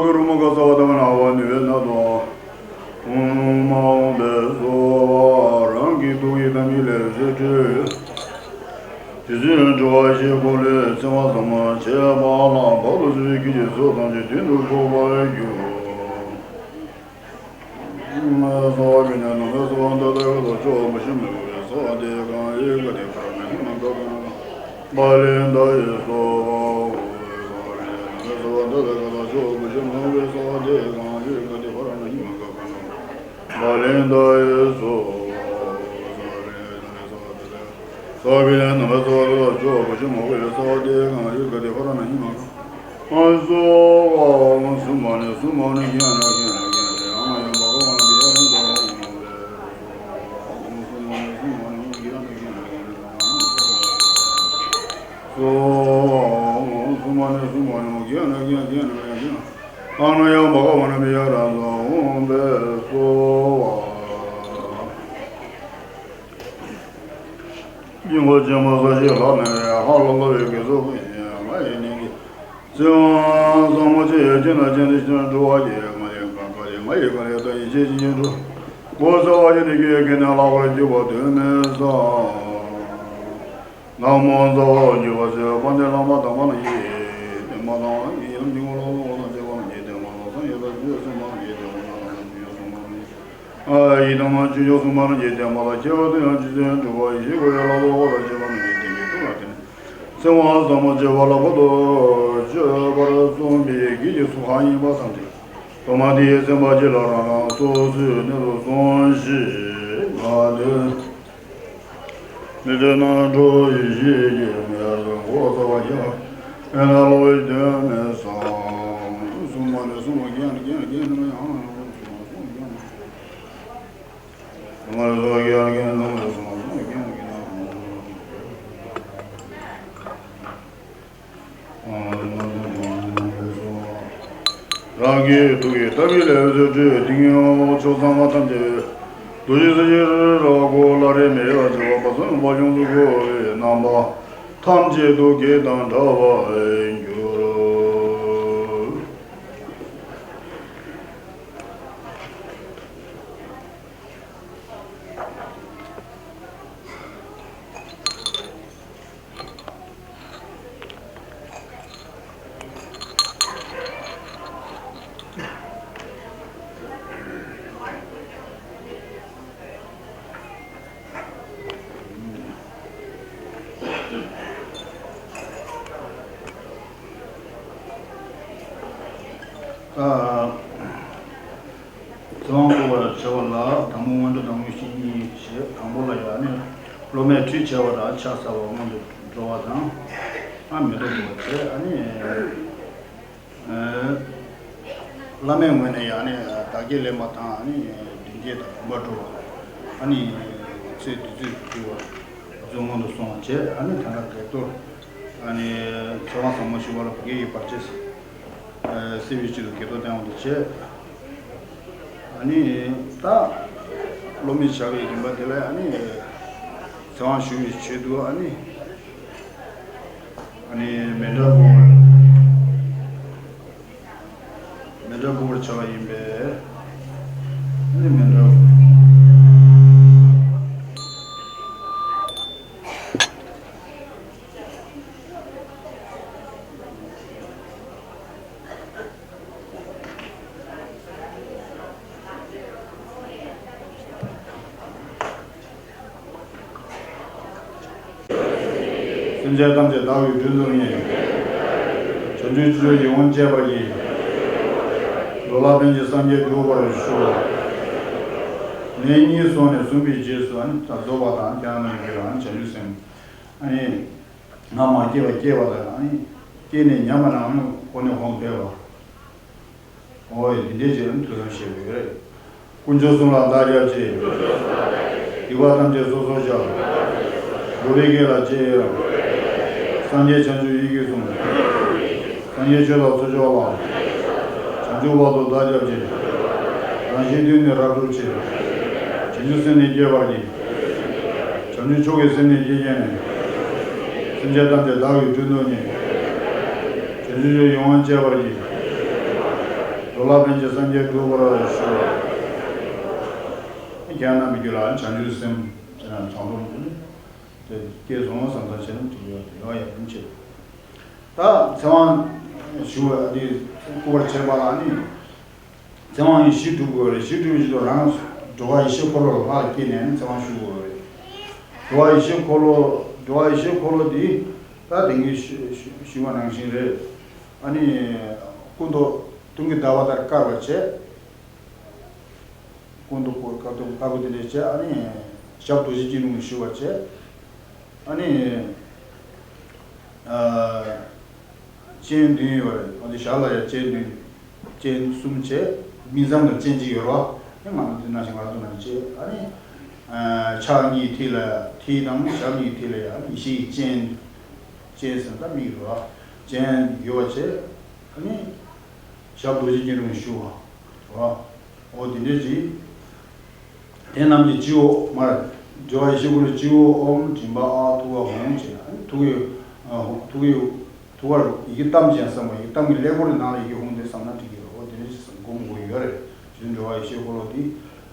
ཀུ་རུ་མ་ག་ས་བ་དང་ན་བ་ནུས་པའི་ན་དང་། ཨོཾ་མ་འོངས་པའི་གསོལ་བ་རང་གི་ཐུགས་ཀྱི་དམ་ཡིག་ལས་བཟོད་སྤྲུལ། དེ་ཚེ་འགྲོ་བ་ཞིག་འཁོར་ལོའི་ཚེ་དབང་ཟབ་མོ་ཆེ་བ་ལ་བར་དུ་གསོལ་བའི་ཁྱེད་ཀྱི་ཚོགས་ཐམས་ཅད་མདུན་དུ་ཕོག་པར་གྱུར། སྭཱ་ཧཱ། ཀུན་ནས་ནམ་མཁའི་ས་བོན་འདི་ལྟར་ཀ་དག་ཕྱོགས་བུ་ཤིང་མི་འོག་པའི་ས་དེ་གང་ཡིན་ག་དེ་ཕར་ནི་མ་འགག་ག་ན་བ་ལན་ད་ཡི་སོ། ཀུན་ནས་ནམ་མཁའི་ས་བོན་འདི་ལྟར་ཀ་དག་ཕྱོགས་བུ་ཤིང་མི་འོག་པའི་ས་དེ་གང་ཡིན་ག་དེ་ཕར་ནི་མ་འགག་ག་ན་བ་ལན་ད་ཡི་སོ། ཀུན་ནས་ནམ་མཁའི་ས་བོན་འདི་ལྟར་ཕྱོགས་བུ་ཤིང་མི་འོག་པའི་ས་དེ་གང་ཡིན་ག་དེ་ཕར་ནི་མ་འགག་ཨ་སོ་ཨ་སུ་མ་ནི་སུ་མ་ནི་གྱ་ན་གྱ་ན་གྱ་ན་ཨ་མ་ཡ་མ་ག་མ་ནི་གྱ་ན་གྱ་ན་སོ། སུ་མ་ནི་སུ་མ་ནི་གྱ་ན་གྱ་ན་གྱ་ན་ཨ་ན་ཡ་མ་ག་མ་ནི་གྱ་ན་སོ། སྙིང་པོ་ཆེན་པོ་ས་གཞི་ལྷག་ནས་ཧ་ལ་ལོ་བའི་དགེ་ཚོགས་ཀུན་ཡང་ང་ཡི་སྙིང་གི་ཚེ་དབང་ཟབ་མོ་ཆེ་ཡི་སྤྱན་དང་སྤྱན་ཏེ་སྤྱན་འགྲོ་བ་ཡི་ང་ཡི་གང་ག་ཡི་ང་ཡི་གང་ཡི་ད་ཡི་ཆེ་ཆེ་ཡི་འགྲོ་འགོ་ས་བ་ཡི་ནི་ཀྱི་ཡི་གེ་ནས་ལྷག་པར་གྱུར་པ་དོན་མེད་ས། ན་མོ་ཛ་བ་འཇུག་པ་ཟེར་དཔལ་ལྡན་བླ་མ་དམ་པ་རྣམས་ཀྱི་བསྟན་པ་དང་ཡི་དམ་གྱི་ངོ་ལ་ལོག་དང་བཅས་པ་རྣམས་ཀྱི་བསྟན་པ་ལ་སངས་རྒྱས་དང་བཅུ་གསུམ་པ་རྣམས་ཀྱི་བསྟན་པ་ལ་རྣམ་གསུམ་ཡོངས་སུ་མ་རུངས་ཡི། ཨ་ཡི་དམ་ཆོས་སྐྱོང་སྲུང་མ་རྣམས་ཀྱི་བསྟན་པ་ལ་ཁྱད་པར་དུ་ཡང་རྗེ་བཙུན་འགྲུབ་པ་ཡེ་ཤེས་འཁོར་བའི་ལྷ་ཚོགས་འཁོར་དང་བཅས་པ་རྣམས་ཀྱི་བསྟན་པའི་ཐུགས་ལ་བརྟེན་ནས་ཚེ་དབང་ཟབ་མོ་ཆེ་བ་ལ་བར་དུ་གཅོད་པར་གསུངས་པའི་གེགས་ཀྱི་ཚོགས་གང་ཡིན་པ་ཐམས་ཅད་དུ་མ་དེའི་སེམས་དཔའ་གཅིག་ལ་རང་རང་སོ་སོའི་གནས་སུ་སོང་ཞིག་ང་དེ། མི་འདོད་ན་འགྲོ་ཡི་ཞིག་གི་མེད་དུ་འགོག་ཚོགས་པ་ཡང་ཨེ་ན་ལོ་ཡི་དོན་མེད་སོང་། སུ་མ་ནི་སུ་མ་རྒན་རྒན་རྒན་ནི་མ་ཡང་། རང་གི་ཐུགས་ཀྱི་ཐབས་ལས་བཟོད་བྲལ་ཏིང་ངེ་འོང་ཕྱོགས་མཚམས་ཐམས་ཅད་རྡོ་རྗེ་སེམས་དཔའི་རི་རབ་སྒོ་ལ་རེ་མེ་ཡ་བྱེ་བ་པ་ཚང་བ་ཡོངས་སུ་བསྐོར་བའི་རྣམ་པ་ཐམས་ཅད་དུ་གེགས་དང་བྲལ་བར་འགྱུར། ཚེ་དབང་བསྐུར་བར་བྱ་བ་ལ་དང་པོ་སྔོན་འགྲོ་དང་དངོས་གཞི་གཉིས་བྱས། དང་པོ་ལ་ཡང་ནི་སློབ་མས་ཁྲུས་བྱས་པ་དང་ཕྱག་འཚལ་བ་སྔོན་དུ་འགྲོ་བ་དང་། ཨ་མེ་ཏོག་དགུ་པ་བྱས། ཨ་ནི་བླ་མའི་ངོས་ནས་ཡང་ནི་བདག་བསྐྱེད་ལེན་པ་དང་། ཨ་ནི་མདུན་བསྐྱེད་དང་བུམ་པ་སྒྲུབ་པ། ཨ་ནི་ཚེ་བདུད་རྩི་བསྐུལ་བ་ཚུ་སྔོན་དུ་སོང་བ་བྱས། ཨ་ནི་ད་ལྟ་བགེགས་གཏོར། ཨ་ནི་ཚེ་དབང་ཟབ་མོ་ཞུ་བ་ལ་བགེགས་ཀྱི་བར་ཆད་སེལ་བའི་ཆེད་དུ་བགེགས་གཏོར་བཏང་བ་དང་བཅས། ཨ་ནི་ད་སློབ་མའི་བྱ་བའི་རིམ་པ་དེ་ལ་ཨ་ནི་ཚེ་དབང་ཞུ་བའི་ཆེད་དུ་ཨ་ནི་ཨ་ནི་མཎྜལ་ཕུལ་བར་མཎྜལ་ཕུལ་བར་བྱ་བ་ཡིན་པས། ཨ་ནི་མཎྜལ། སེམས་ཅན་ཐམས་ཅད་བདག་གིས་མགྲོན་དུ་གཉེར། བྱང་ཆུབ་ཀྱི་ཡིད་འོང་སྤྱད་པར་བགྱི། འགྲོ་ལ་ཕན་ཕྱིར་སངས་རྒྱས་འགྲུབ་པར་ཤོག། ལན་གཉིས་སོང་ནས་གསུངས་པའི་རྗེས་སུ་ཨ་ནི་ད་རྫོགས་པ་དང་ཁྱེད་རང་རྣམས་ཀྱིས་ཨ་ནི་བྱང་ཆུབ་སེམས་ཨ་ནི་སྔ་མ་སྐྱེས་པ་སྐྱེས་པ་དང་ཨ་ནི་སྐྱེས་ནས་ཉམས་པ་རྣམས་ཨ་ནི་འཁོར་ནས་འོང་ཕེབས་པ། འོ་ཡ་འདི་འདྲའི་ཅིག་ཐུགས་བསམ་བཞེས་དགོས་རེད། དཀོན་མཆོག་གསུམ་ལ་བདག་སྐྱབས་མཆི། སྡིག་པ་ཐམས་ཅད་སོ་སོར་བཤགས། འགྲོ་བའི་དགེ་ལ་རྗེས་ཡོང་། སངས་རྒྱས་བྱང་ཆུབ་ཡིད་ཀྱིས་བཟུང་། སངས་རྒྱས་ཆོས་དང་ཚོགས་མཆོག་ལ། བྱང་ཆུབ་བར་དུ་བདག་སྐྱབས་མཆི། རང་གཞན་དོན་ནི་རབ་བསྒྲུབ་ཕྱིར། བྱང་ཆུབ་སེམས་ནི་བསྐྱེད་པར་བགྱི། བྱང་ཆུབ་མཆོག་གི་སེམས་ནི་བསྐྱེད་བགྱིས་ནས། སེམས་ཅན་ཐམས་ཅད་བདག་གིས་མགྲོན་དུ་གཉེར། བྱང་ཆུབ་ཀྱི་ཡིད་འོང་སྤྱད་པར་བགྱི། འགྲོ་ལ་ཕན་ཕྱིར་སངས་རྒྱས་འགྲུབ་པར་ཤོག། ཁྱེད་རྣམ་པའི་རྒྱུད་ལ་བྱང་ཆུབ་སེམས་ཅན་དང་དྲང་པོ་དེ་སྐྱེས་སོང་བསམ་བསམ་བྱས་ན་འགྲིག་ཡོད་ཡོད་ཡ་ཡིན་ཆེ། ད་ཚེ་དབང་ཞུ་བ་འདི་སྐུ་པར་བྱས་པ་ལ་ནི། ཚེ་དབང་གིས་གཞི་སྒྲུབ་དགོས་རེད། གཞི་སྒྲུབ་ཀྱི་ཆེད་དུ་རང་འགྲོ་བ་ཡེ་ཤེས་འཁོར་ལོ་ལ་ལྷག་སྐྱེས་ནས་ཚེ་དབང་ཞུ་དགོས་རེད། འགྲོ་བ་ཡེ་ཤེས་འཁོར་ལོ། འགྲོ་བ་ཡེ་ཤེས་འཁོར་ལོ་འདི་ད་དེང་གི་ཞུ་ཞུ་ཞུ་བ་ནང་བཞིན་རེད། ཨ་ནི་སྐུ་མདོག་སྟོན་ཀའི་ཟླ་བ་ལྟར་དཀར་བ་བྱས། སྐུ་མདོག་དཀར་པོ་དཀར་པོ་དེ་འདྲས་བྱས། ཨ་ནི་ཞབས་རྡོ་རྗེ་སྐྱིལ་ཀྲུང་ཞུ་བ་བྱས། ཨ་ནི། ཨ། སྤྱན་བདུན་ཡོད་རེད། འོ་དེ་ཞབས་ལ་ཡང་སྤྱན་བདུན། སྤྱན་གསུམ་བྱས། སྨིན་མཚམས་ལ་སྤྱན་གཅིག་ཡོད་རེད་བ། ཨེ་ང་ཚོ་འདི་ནང་བཞིན་ང་ཚོ་ནང་བྱས། ཨ་ནི། ཨ། ཕྱག་གཉིས་མཐིལ་ལ། མཐིལ་དང་ཞབས་གཉིས་མཐིལ་ལ་ཡང་ཡེ་ཤེས་ཀྱི་སྤྱན། སྤྱན་ཟེར་ན་ད་མིག་རེད་བ། སྤྱན་ཡོད་པ་བྱས། ཨ་ནི། ཞབས་རྡོ་རྗེ་སྐྱིལ་ཀྲུང་ཞུ་བ། འོ་དེ་འདྲས་ཅིག་དེ་རྣམས་ཀྱི་སྤྱི་བོ་མར། སྦྱོར་བ་ཡེ་ཤེས་འཁོར་ལོའི་སྤྱི་བོ་ཨོཾ་མཇིང་པ་ཨཱཿ་ཐུབ་པ་ཧཱུྃ་བྱས། ཨ་ནི་ཐུགས་ཀའི། ཨ། ཐུགས་ཀའི། ཐུགས་ཀར་ཡི་གེ་གཏམ་ཅན་བསམ་པ། ཡི་གེ་གཏམ་གྱི་ཀླད་ཀོར་གྱི་ནང་ལ་ཡི་གེ་ཧཱུྃ་དེ་བསམ་ན་འགྲིག་གི་རེད། འོ་དེ་འདྲས་ཅིག་བསམ་སྒོམ་དགོས་ཡོད་རེད། ཞེས་སྦྱོར་བ་ཡེ་ཤེས་འཁོར་ལོ་དེ།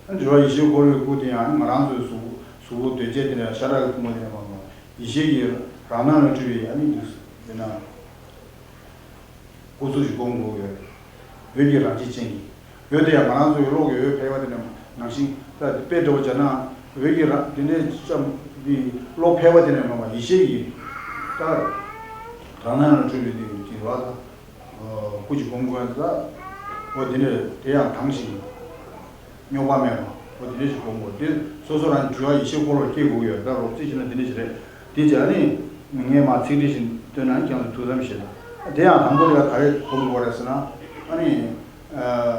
ཨ་ནི་སྦྱོར་བ་ཡེ་ཤེས་འཁོར་ལོའི་སྐུ་དེ་ཡང་ང་རང་ཚོའི་གཟུགས་གཟུགས་པོ་གདོས་བཅས་དེ་འདྲ་ཤ་ཁྲག་གི་ཕུང་པོ་དེ་འདྲ་མ་ཡིན་པ། ཡེ་ཤེས་ཀྱི་རང་སྣང་ལ་སྤྲུལ་པའི་ཨ་ནི་འདུག་སེ་དཔེར་ན། སྐུ་གཟུགས་ཤིག་སྒོམ་དགོས་ཡོད། འོད་ཀྱི་རང་བཞིན་ཅན་གྱི། འོད་དེ་ཡང་ང་རང་ཚོའི་གློག་གི་འོད་ཕལ་པ་དེ་ནས་ནང་བཞིན། ད་དཔེ་འདྲ་བོ་བྱས་ན་འོད་ཀྱི་རང་དེ་འདྲའི་ཙམ་གྱི་གློག་ཕལ་པ་དེ་ནས་མ་ཡིན་པ་ཡེ་ཤེས་ཀྱི། ད་རང་སྣང་ལ་སྤྲུལ་པའི་དེ་གི་རོ། ད་སྐུ་གཅིག་སྒོམ་དགོས་ཡ། ད་འོ་དེ་འདྲ་དེ་ཡང་དྭངས་ཤིང་རྙོག་པ་མེད་པ། འོ་དེ་འདྲ་ཞིག་སྒོམ་དགོས། དེ་སོ་སོ་རང་སྦྱོར་བ་ཡེ་ཤེས་འཁོར་ལོར་སྐྱེ་དགོས་ཡོད། ད་རོབ་རྩིས་བྱས་ན་དེ་འདྲ་ཞིག་རེད། དེ་བྱས་ནས་ངས་མར་ཚིག་འགྲེལ་བཞིན་བཏོན་ན་ཁྱེད་ཚོ་ཐུགས་བསམ་བཞེས་དང་། དེ་ཡང་དང་པོ་དེ་ལ་ག་རེ་སྒོམ་དགོས་རེད་ཟེར་ན། ཨ་ནི། ཨ།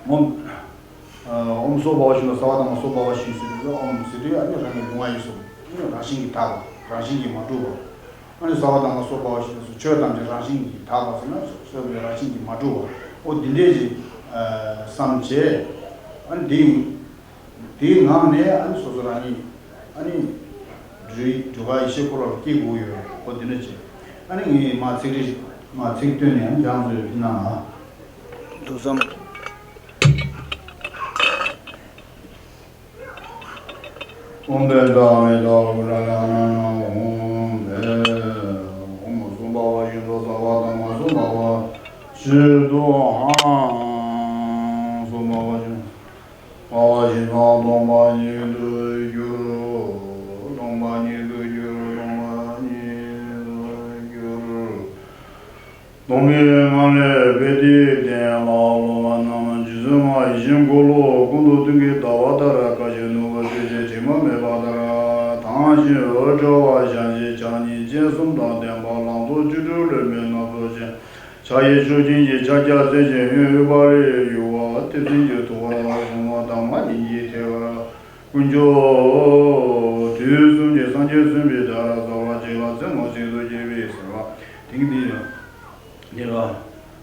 ཨོཾ། ཨ། ཨོཾ་སྭ་བྷཱ་ཝ་ཤིན་ཏུ། གསང་བ་དང་པོ་སྭ་བྷཱ་ཝ་ཤིན་ཏུ་ཟེར་དུས། ཨོཾ་ཟེར་དུས་ཨ་ནི་རང་གི་ལུས་ངག་ཡིད་གསུམ་རང་བཞིན་གྱིས་དག་པ། རང་བཞིན་གྱིས་མ་གྲུབ་པ། ཨ་ནི་གསང་བ་དང་པོ་སྭ་བྷཱ་ཝ་ཤིན་ཏུ་ཟེར། ཆོས་ཐམས་ཅད་རང་བཞིན་གྱིས་དག་པ་ཟེར་ན་སོ་སོའི་རང་བཞིན་གྱིས་མ་གྲུབ་པ། འོ་འདི་འདྲས་ཀྱི་བསམ་བྱས། ཨ་ནི་འདི་དེའི་ངང་ནས་ཨ་ནི་སོ་སོ་རང་ཉིད་ཨ་ནི་སྒྲུབ་སྒྲུབ་པ་ཡེ་ཤེས་འཁོར་ལོར་སྐྱེ་དགོས་ཡོད། འོ་འདི་འདྲ་བྱས། ཨ་ནི་ངས་མར་ཚིག་རེ་མར་ཚིག་བཏོན་ནས་ཨ་ནི་རྒྱང་ཚོས་འདི་ནང་ལ་ཐུགས་བསམ། ཨོཾ་བཛྲ་ཨཱཿཧཱུྃ་ཨཱཿཧཱུྃ་ཨཱཿཧཱུྃ་ཨཱཿཧཱུྃ་ཨོཾ་བཛྲ། ཨོཾ་སྭ་བྷཱ་ཝ་ཤིན་ཏུ། གསང་བ་དང་པོ་སྭ་བྷཱ་ཝ་ཤིན་ཏུ་ཧཱུྃ། སྭ་བྷཱ་ཝ་ཤིན་ཏུ། སྭ་བྷཱ་ཤིན་ཏུ་སྟོང་པ་ཉིད་དུ་གྱུར། སྟོང་པ་ཉིད་དུ་གྱུར། སྟོང་པ་ཉིད་དུ་གྱུར། སྟོང་པའི་ངང་ལས་དཔལ་དེའི་གདན་ལ་གློ་བ་རྣམས་རྗེ་བཙུན་མ་ཡིད་བཞིན་འཁོར་ལོ་སྐུ་མདོག་སྟོན་ཀའི་ཟླ་བ་ལྟར་དཀར་ཞིང་ནོར་བུ་སྤོས་ཀྱི་དྲི་མ་མེད་པ་ལྟར་དྭངས་ཤིང་འོད་འཕྲོ་བ་ཞལ་གཅིག་ཕྱག་གཉིས་སྤྱན་གསུམ་དང་ལྡན་པ། ལང་ཚོ་བཅུ་དྲུག་ལུས་མེད་སྣ་ཚོགས་ཅན། ཕྱག་གཡས་མཆོག་སྦྱིན་གྱི་ཕྱག་རྒྱ་གསལ་ཞིང་ཡུམ་ཨུཏྤ་ལའི་ཡུ་བ་མཐེབ་སྲིན་གྱི་ཐུ་བ་བཟུང་བ། འདབ་མ་གཉིས་ཀྱི་ཐད་ཀར་དཀོན་མཆོག་དུས་གསུམ་གྱི་སངས་རྒྱས་སུམ་བརྩེགས་ལྟར་རྩ་བ་གཅིག་ལ་རྩེ་མོ་གཅིག་ཏུ་བསྐྱེད་པའི་ཟེར་བ་དེང་འདི་ཡང་འདི་ལ་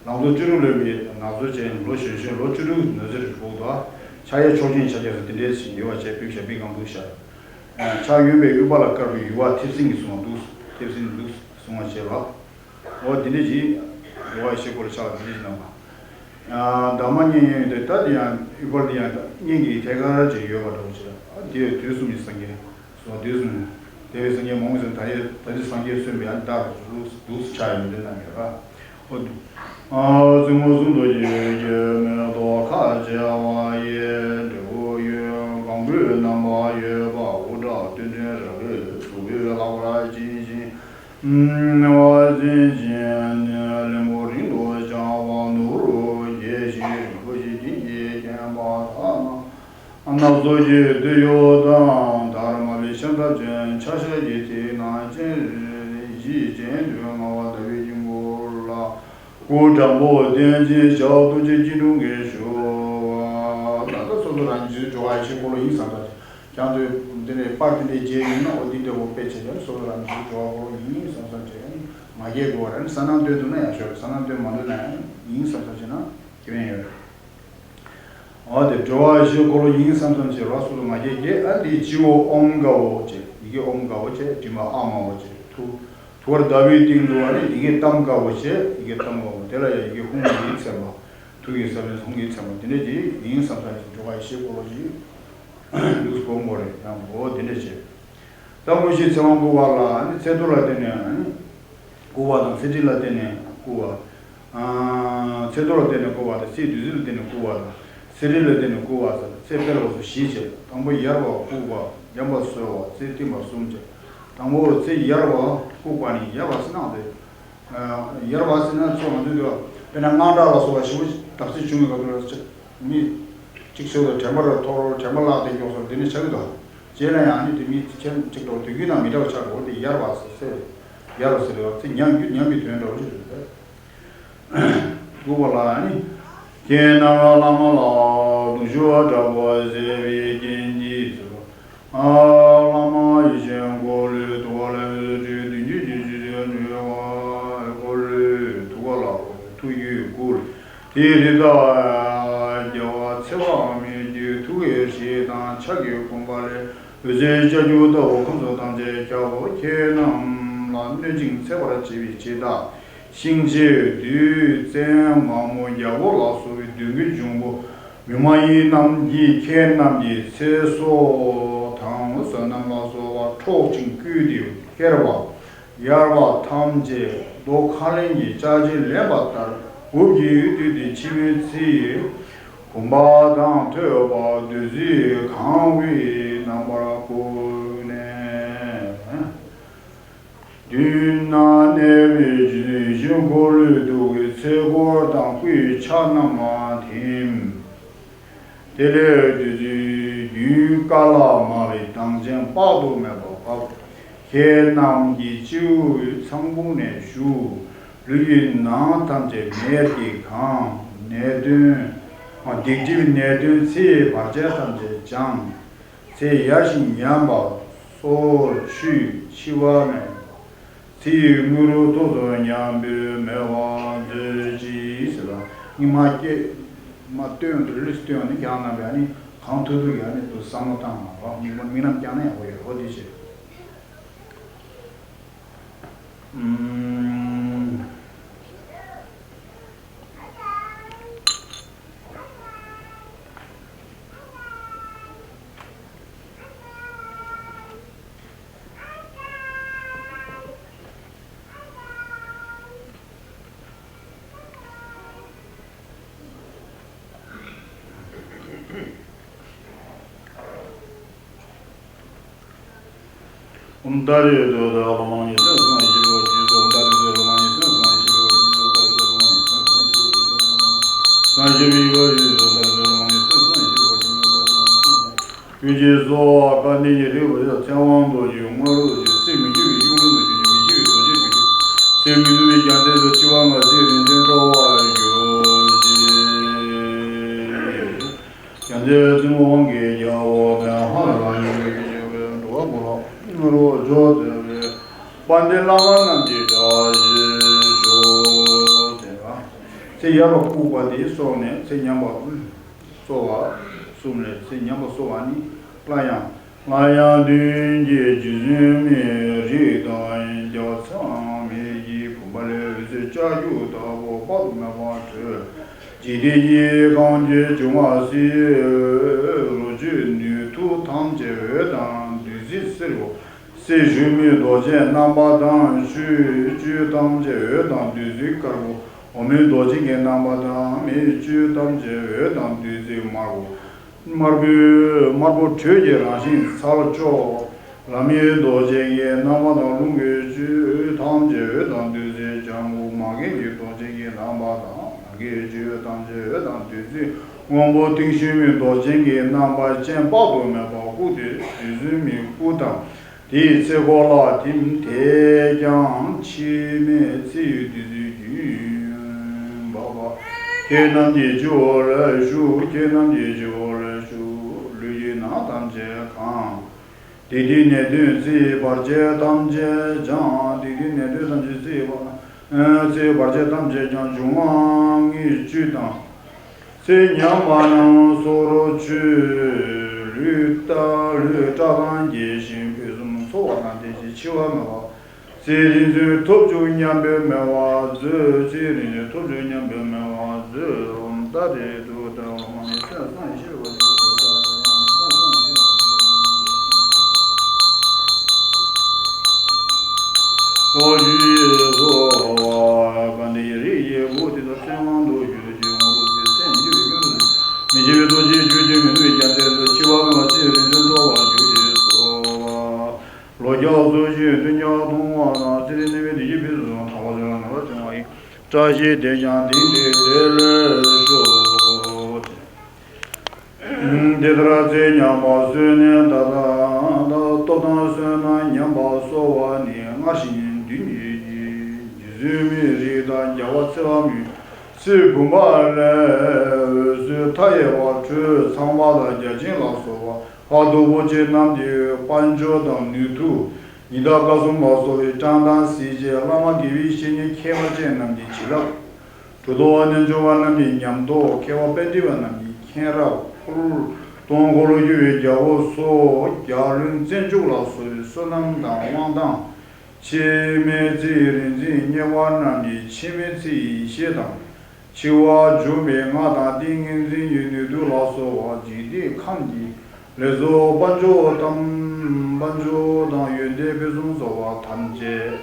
ལང་ཚོ་བཅུ་དྲུག་ལུས་མེད་སྣ་ཚོགས་ཅན། ལོ་གཞོན་གཞོན་ལོ་བཅུ་དྲུག་ནོར་རྫས་རིགས་ཕོག་ཏུ། ཕྱག་གཡས་མཆོག་སྦྱིན་ཕྱག་རྒྱ་ཟེར་དེ་འདྲའི་ཞིག་ཡོད་པ་བྱས་པའི་ཞབས་པའི་སྒང་འདུག་ཤར། ཕྱག་གཡོན་པས་ཨུཏྤ་ལ་དཀར་པོའི་ཡུ་བ་མཐེབ་སྲིན་གྱིས་བཟུང་བ་འདུག་མཐེབ་སྲིན་འདུག་བཟུང་བ་བྱས་ལ། འོ་དེ་འདྲ་ཞིག་འགྲོ་བ་ཡེ་ཤེས་འཁོར་ལོ་ཕྱག་ལ་དེ་འདྲ་ཞིག་གནང་བ། ཡང་འདབ་མ་གཉིས་དེ་ད་དེ་ཡང་ཨུཏྤལ་དེ་ཡང་སྙན་གྱི་ཐད་ཀར་ཅིག་ཡོད་པ་འདྲ་བོ་ཅིག་ཨ་དེ་དུས་གསུམ་གྱི་སངས་རྒྱས་སོ། དུས་གསུམ་དེ་བའི་སངས་རྒྱས་མང་པོ་ཟེར། ད་ཡོད་ད་ཅི་སངས་རྒྱས་གསོན་པའི་ཨ་ནི་བདག་ཏུ་འདུག་ཕྱག་ཡོན་ཏན་གནང་ཡོད་ར། འོ་དུ། ཨ་རྩེ་མོ་གསུམ་དུ་བསྐྱེད་པའི་མེ་ཏོག་ཁ་བྱེ་བ་ཡི་འབྲས་བུ་ཡོད། གང་གོས་རྣམ་པར་ཡོད་པ་དབུ་སྐྲ་སྟོད་འགྲེང་ར་གོས་གཟུགས་པོའི་ལྷག་པར་བཅིངས་ཤིང་། བ་ཟིན་ཅིང་ནི་ལེན་པོ་རིང་དུ་བྱ་བ་ནོར་བུ་རྒྱས་ཤིང་རིན་པོ་ཆེ་སྤྲིན་གྱིས་བརྒྱན་པ་དག་ན། སྣ་ཚོགས་ཀྱི་བདུད་ཡོད་དང་དར་དམར་པོའི་ཤམ་ཐབས་ཅན། ཕྱག་ཞབས་ཀྱི་མཐིལ་ནས་སྤྱན་རས་གཟིགས་སྤྱན་དུ་མངའ་བ་ཟླ་བའི་དཀྱིལ་འཁོར་ལ། སྐུ་དྲང་པོ་བསྟན་ཅིང་ཞབས་རྡོ་རྗེ་སྐྱིལ་ཀྲུང་གིས་ཞུ་བ། ད་ལྟ་སོ་སོ་རང་རྒྱུད་སྦྱོར་བ་ཡེ་ཤེས་འཁོར་ལོ་ཡིན་བསམ་ད། ཀྱང་དུ་འདི་ནས་པར་དེ་འདྲའི་རྒྱས་ཡིན་ན་འོ་འདི་འདྲ་བོ་དཔེ་བྱས་ཀྱང་སོ་སོ་རང་རྒྱུད་སྦྱོར་བ་འཁོར་ལོ་ཡིན་བསམ་བསམ་བྱས་ཡང་མ་རྒྱས་དགོས་པ་རེད། ས་ནང་སྟོན་ཐུབ་ན་ཡག་ཤོས་རེད། ས་ནང་སྟོན་མ་ཐུབ་ན་ཡང་ཡིན་བསམ་བསམ་བྱས་ན་ཁེ་ཕན་ཡོད་རེད། འོ་དེ་སྦྱོར་བ་ཡེ་ཤེས་འཁོར་ལོ་ཡིན་བསམ་བསམ་བྱས་རོགས་སོ་སོ་མ་རྒྱས་རྒྱས། ཨ་འདི་སྤྱི་བོ་ཨོཾ་དཀར་པོ་བྱས། ཡི་གེ་ཨོཾ་དཀར་པོ་བྱས། མགྲིན་པ་ཨ་དམར་པོ་བྱས། ཐུགས་ཐུགས་ཀར་ཟླ་བའི་སྟེང་དུ་ཨ་ནི་ཡི་གེ་ཏཾ་དཀར་པོ་བྱས། ཡི་གེ་ཏཾ་དཀར་པོ་དེ་ལ་ཡང་ཡི་གེ་ཧཱུྃ་གིས་མཚན་པ། ཐུགས་ཀྱི་ས་བོན་ཧཱུྃ་གིས་མཚན་པ་དེ་འདྲ་ཅིག་ཡིན་བསམ་བསམ་ཞིག་སྦྱོར་བ་ཡེ་ཤེས་འཁོར་ལོ་ཞིག་ལུགས་སུ་གོ་དགོས་རེད། ཡང་འོ་དེ་འདྲ་བྱས། ད་དངོས་གཞིའི་ཚེ་དབང་བསྐུར་བ་ལ་ཨ་ནི་ཚེ་ཐུར་ལ་བརྟེན་ནས་ཨ་ནི་བསྐུར་བ་དང་། ཚེ་ཁྲིད་ལ་བརྟེན་ནས་བསྐུར་བ། ཚེ་ཐུར་ལ་བརྟེན་ནས་བསྐུར་བ་དང་། ཚེ་བདུད་རྩི་ལ་བརྟེན་ནས་བསྐུར་བ་དང་། ཚེ་ཁྲིད་ལ་བརྟེན་ནས་བསྐུར་བ་ཟེར་ཚེ་སྤེལ་བ་སོགས་བཞི་བྱས། དང་པོ་ཡར་བ་བཀུག་པ། འཇམ་པ་གསོལ་བ། རྩེ་བསྟིམ་པ་གསུམ་བྱས། དང་པོ་ཚེ་ཡར་བ་བཀུག་པ་ནི་ཡར་བ་ཟེར་ན་དེ། ཡར་བ་ཟེར་ན་ཚོ་ང་ཚོས་དེ་དཔེར་ན་དངངས་སྐྲག་ལ་སོགས་པ་ཞེ་པོ་བརྡབ་གསིག་བྱུང་བའི་སྐབས་དེ་ལ་མི་གཅིག་ཤོས་ལ་དྲན་པ་ར་ཐོར། དྲན་པ་བརླག་སྟེ་མགྱོགས་སོང་དེ་ནི་ཆགས་ཀྱི་འདུག་རྗེས་ལ་ཡང་ནི་དེ་མི་ཁྱེད་གཅིག་འགྲོ་དུས་རྒྱུན་དང་མི་འདྲ་བ་ཆགས་འགྲོ། དེ་ཡར་བ་ཟེར་ཟེར་ཡར་བ་ཟེར་བ་ཚེ་ཉམས་རྒྱུ་ཉམས་པའི་དོན་འདྲ་བོ་ཞིག་རེད། བསྐུར་བ་ལ་ནི། ཁྱེད་རྣམས་ལ་བླ་མ་ལ་གདུང་ཤུགས་དྲག་པོ་བཟེད་པའི་རྐྱེན་གྱིས་ཟེར་བ། བླ་མ་ཡེ་ཤེས་འཁོར་ལོའི་ཐུགས་ཀ་ལ་འོད་ཟེར་བདུན་ཅུ་བརྒྱད་ཅུ་ཞེས་བྱ་འཕྲོས་པ། འཁོར་ལོའི་ཐུགས་ཀ་ལ་ཐུགས་རྒྱུད་བསྐུར། དེའི་རིགས་དང་རྒྱལ་བ་ཚེ་དཔག་མེད་ཀྱི་ཐུགས་ཀའི་ཞལ་དང་ཕྱག་གི་གོང་བ་ལས་འོད་ཟེར་ལྕགས་ཀྱུ་ལྟ་བུ་ཁམས་གསུམ་ཐམས་ཅད་ཁྱབ་བོ། ཁྱེད་རྣམས་ལ་གནོད་ཅིང་འཚེ་བར་བྱེད་པའི་ཕྱིར་དང་། གཤིན་རྗེ་བདུད་བཙན་མ་མོ་རྒྱལ་པོ་ལ་སོགས་པའི་གདོན་བགེགས་འབྱུང་པོ་མི་མ་ཡིན་རྣམས་ཀྱིས་ཁྱེད་རྣམས་ཀྱི་ཚེ་སྲོག་དང་བསོད་ནམས་ལ་སོགས་པ་འཕྲོག་ཅིང་བརྐུས་ཏེ་ཕྱིར་བ་ཡར་བ་ཐམས་ཅད་རྡོ་ཁ་ལན་གྱི་ལྕགས་ཀྱུས་ལེན་པ་ལྟར་འུབ་ཀྱིས་བཏུལ་ཏེ་འཆི་མེད་ཚེའི་བུམ་པ་དང་ཐོད་པ་བདུད་རྩིས་གང་བའི་རྣམ་པར་བཀུག་ནས། མདུན་ན་གནས་པའི་རྗེ་བཙུན་ཡེ་ཤེས་འཁོར་ལོའི་ཐུགས་ཀྱི་ཚེ་འཁོར་དང་སྐུའི་ཕྱག་རྣམས་ལ་ཐིམ། དེ་ལས་བདུད་རྩིའི་རྒྱུན་དཀའ་ལས་མང་བའི་གདངས་ཅན་དཔག་ཏུ་མེད་པ་བབས། ཁྱེད་རྣམས་ཀྱི་སྤྱི་བོའི་ཚངས་བུག་ནས་ཞུགས། ལུས་ཀྱི་ནང་ཐམས་ཅད་མེར་གྱིས་གང་། ནད་གདོན། སྡིག་སྒྲིབ་ནད་གདོན་ཚེའི་བར་ཆད་ཐམས་ཅད་སྦྱངས། ཚེ་ཡལ་ཞིང་ཉམས་པ་སོར་ཆུད་འཆི་བ་མེད། ཚེའི་དངོས་གྲུབ་ཐོབ་སོ་སྙམ་པའི་མོས་པ་མཛོད་ཅིག་ཟེར་ལ། སྙིགས་མ་སྐྱེས་མ་བཏོན་དུ་ལུས་སུ་བཏོན་ནས་ཀྱང་རྣམ་པས་ནི་གང་ཐུབ་ཐུབ་ཀྱང་ནི་དུ་བསམ་བློ་བཏང་བ་རོགས། སྙིགས་མ་དམིགས་རྣམ་བསྐྱངས་ན་ཡག་པོ་ཡོད་རོགས་འདི་བྱེད། ཨོཾ་ཏཱ་རེ་ཏུཏྟཱ་ཨཱ་ལོ་མ་ཉི་ཤུ་རྩ་གསུམ་ཡེ་ཤེས་པའི་འོད་ཟེར་ཨོཾ་ཏཱ་རེ་ཏུཏྟཱ་ཨཱ་ལོ་མ་ཉི་ཤུ་རྩ་གསུམ་ཡེ་ཤེས་པའི་འོད་ཟེར་ཨོཾ་ཏཱ་རེ་ཏུཏྟཱ་ཨཱ་ལོ་མ་ཉི་ཤུ་རྩ་གསུམ་ཡེ་ཤེས་པའི་འོད་ཟེར་ཨོཾ་ཏཱ་རེ་ཏུཏྟཱ་ཨཱ་ལོ་མ་ཉི་ཤུ་རྩ་གསུམ་ཡེ་ཤེས་པའི་འོད་ཟེར། ཀུན་གྱི་གཙོ་བོ་དཔལ་ལྡན་ཉི་ཟླའི་འོད་ཟེར་ཚེ་དབང་རྡོ་རྗེ་དངོས་གྲུབ་ཀྱི་སྲིད་མི་འགྱུར་བའི་གཞུང་ལུགས་ཀྱི་མི་འཆི་བའི་རྡོ་རྗེ་རྒྱུད་ཀྱི་ཚེ་མི་ཐུབ་པའི་རྒྱལ་མཚན་དུ་འཆི་བ་ལྔ་སྲིད་རིན་ཆེན་ཐོབ་པར་གྱུར་ཅིག་རྒྱལ་མཚན་བཙུན་མོ་དབང་གི་རྒྱལ་པོ་མི་ཕམ་རང་བཞིན་གྱི་འགྲོ་བ་མི་ལ་འགྲོ་བ་མཆོག་སྟེར་བའི་དཔལ་ལྡན་བླ་མ་རྣམས་ཀྱི་བཀྲ་ཤིས་ཤོག་ཟེར་བ། ཚེ་ཡར་བ་བཀུག་པ་དེའི་སོགས་ནས་ཚེ་ཉམས་པ། གསོ་བ་གསུམ་ལས་ཚེ་ཉམས་པ་གསོ་བ་ནི། སླར་ཡང་། སླར་ཡང་མདུན་གྱི་རྗེ་བཙུན་མའི་རིགས་དང་། རྒྱལ་བ་ཚེ་དབང་མེད་ཀྱི་བུམ་པ་ལས་འོད་ཟེར་ལྕགས་ཀྱུ་ལྟ་བུ་དཔག་ཏུ་མེད་པ་འཕྲོས། འཇིག་རྟེན་གྱི་གང་བྱེད་འབྱུང་བ་སྲིད་ལོ་རྒྱུས་ནུས་མཐུ་ཐམས་ཅད་འོད་དང་བདུད་རྩི་སེར་པོ། སྲི་ཞུ་མི་རྡོ་རྗེའི་རྣམ་པ་དང་། ཆོས་སྤྱོད་ཐམས་ཅད་འོད་དང་བདུད་རྩིའི་དཀར་པོ། འོག་མིན་རྡོ་རྗེ་གི་རྣམ་པ་དང་། མིའི་སྤྱོད་ཐམས་ཅད་འོད་དང་བདུད་རྩི་དམར་པོ། དམར་པོའི་དམར་པོ་དྲོད་ཀྱི་རང་བཞིན་ཚ་བ་ཅོག་ལམ་ཡི་རྡོ་རྗེ་གི་རྣམ་པ་དང་། རླུང་གི་ཆུ་ཐམས་ཅད་འོད་དང་བདུད་རྩིའི་ལྗང་གུ། མ་རྒན་གྱི་རྡོ་རྗེ་གི་རྣམ་པ་དང་། ལམ་གྱི་ཆུ་ཐམས་ཅད་འོད་དང་བདུད་རྩིའི་སྔོན་པོ། ཏིང་ཤུལ་མའི་རྡོ་རྗེ་གི་རྣམ་པ་ཅན། དཔག་ཏུ་མེད་པ་དབུ་སྟེ་དུས་གསུམ་མའི་སྐུ་དང་། དེའི་ཚེ་འཁོར་ལ་ཐིམ། དེས་ཀྱང་འཆི་མེད་ཚེ་ཡི་བདུད་རྩིའི་རྒྱུན་འབབ་པ། ཁྱེད་རྣམས་ཀྱི་སྤྱི་བོ་ལ་ཞུགས། ཁྱེད་རྣམས་ཀྱི་སྤྱི་བོ་ལ་ཞུགས། ལུས་ཀྱི་ནང་ཐམས་ཅད་གང་། སྡིག་སྒྲིབ་ནད་གདོན་རྩིའི་བར་ཆད་ཐམས་ཅད་ཀྱང་། སྡིག་སྒྲིབ་ནད་གདོན་ཐམས་ཅད་རྩིའི་བར། ཨ། རྩིའི་བར་ཆད་ཐམས་ཅད་ཀྱང་། འབྱུང་བ་ལྔའི་བཅུད་དང་། ཚེ་ཉམས་པ་རྣམས་སོར་ཆུད། ལུས་བཀྲ། ལུས་བཀྲ་དང་རྒྱས་ཤིང་ཕུན་སུམ་ཚོགས་པ་དང་ལྡན་ཞིང་། འཆི་བ་མེད་པ། ཚེ་རིང་ཚུན་ཐོབ་བྱུང་སྙམ་པའི་མོས་པ་མཛོད། ཚེ་རིང་ཚུན་ཐོབ་བྱུང་སྙམ་པའི་མོས་པ་མཛོད། ཨོཾ་ཏཱ་རེ་ཏུཏྟཱ། ཨོཾ་ཨ་ནི་སེམས་བཟང་ཞི་བ་ཞིག་ཏུ་ཏཱ། ཨོ་ཞུ་ཡི་སོ། ག་འདི་ཡི་རིགས་ཡི་བུ་དེ་དག་ཚེ་དབང་དུ་གྱུར་ཅིག། ངོ་རུ་ཚེ་སེམས་འགྱུར་འགྱུར། མི་འཆི་བའི་ཐུགས་རྗེས་གྱུར་ཅིག། མི་ནུབ་པའི་རྒྱལ་མཚན་དུ། འཆི་བ་མེད་པ་ཚེ་རིང་ཚུན་ཐོབ་པར་གྱུར་ཅིག་སོ། ལོ་བརྒྱ་སོ་བཞིའི་སྟོན་ཀྱང་མཐོང་བ་དང་། ཚེ་རིང་ནད་མེད་བདེ་སྐྱིད་ཕུན་སུམ་ཚོགས་པ་ལ་ངེས་པར་བྱུང་བ་ཡི། བཀྲ་ཤིས་དེས་ཀྱང་དེང་འདིར་བདེ་ལེགས་ཤོག། དེ་ལྟར་ཚེ་ཉམས་པ་སོས་ནས་ད་ལྟ་སྟོབས་དང་བསོད་ནམས་ཉམས་པ་གསོ་བ་ནི། སྔར་བཞིན་མདུན་བསྐྱེད་ཀྱི། རྒྱུ་ཚུལ་མི་རིགས་དང་རྒྱལ་བ་ཚེ་དབང་མོས། ཚེ་བུམ་པ་ལས་འོད་ཟེར་མཐའ་ཡས་པ་འཕྲོས། ཚངས་པ་དང་བརྒྱ་བྱིན་ལ་སོགས་པ་ལྷ་གདུགས་པོ་ཆེ་རྣམས་ཀྱི་དཔལ་འབྱོར་དང་ནུས་མཐུ། ཉི་ཟླ་སྐར་གསུམ་ལ་སོགས་པའི་བཀྲག་མདངས་གཟི་བརྗིད། བླ་མ་དགེ་བའི་བཤེས་གཉེན་མཁས་པ་ཅན་རྣམས་ཀྱི་བྱིན་རླབས། གྲུབ་ཐོབ་དབང་རྣོན་འབྱོར་པ་རྣམས་ཀྱི་ཉམས་རྟོགས། མཁས་པ་པཎྜི་ཏ་རྣམས་ཀྱི་མཁྱེན་རབ་ཕུལ། སྟོང་འཁོར་ལོ་བསྒྱུར་བའི་རྒྱལ་པོ་སོགས། རྒྱལ་བློན་བཙན་ཕྲུག་ལ་སོགས་པའི་བསོད་ནམས་དང་དབང་ཐང་། འཆི་མེད་ཚེ་ཡི་རིག་འཛིན་གཉེར་པ་རྣམས་ཀྱི་འཆི་མེད་ཚེ་ཡི་ཡེ་ཤེས་དང་། འཆི་བ་འཇོམས་པའི་སྔགས་དང་ཏིང་ངེ་འཛིན་གྱི་ནུས་མཐུ་ལ་སོགས་པ་འཇིག་རྟེན་ཁམས་ཀྱི་ལེགས་ཚོགས་དཔལ་འབྱོར་དང་། དཔལ་འབྱོར་དང་ཡོན་ཏན་ཕུན་སུམ་ཚོགས་པ་ཐམས་ཅད།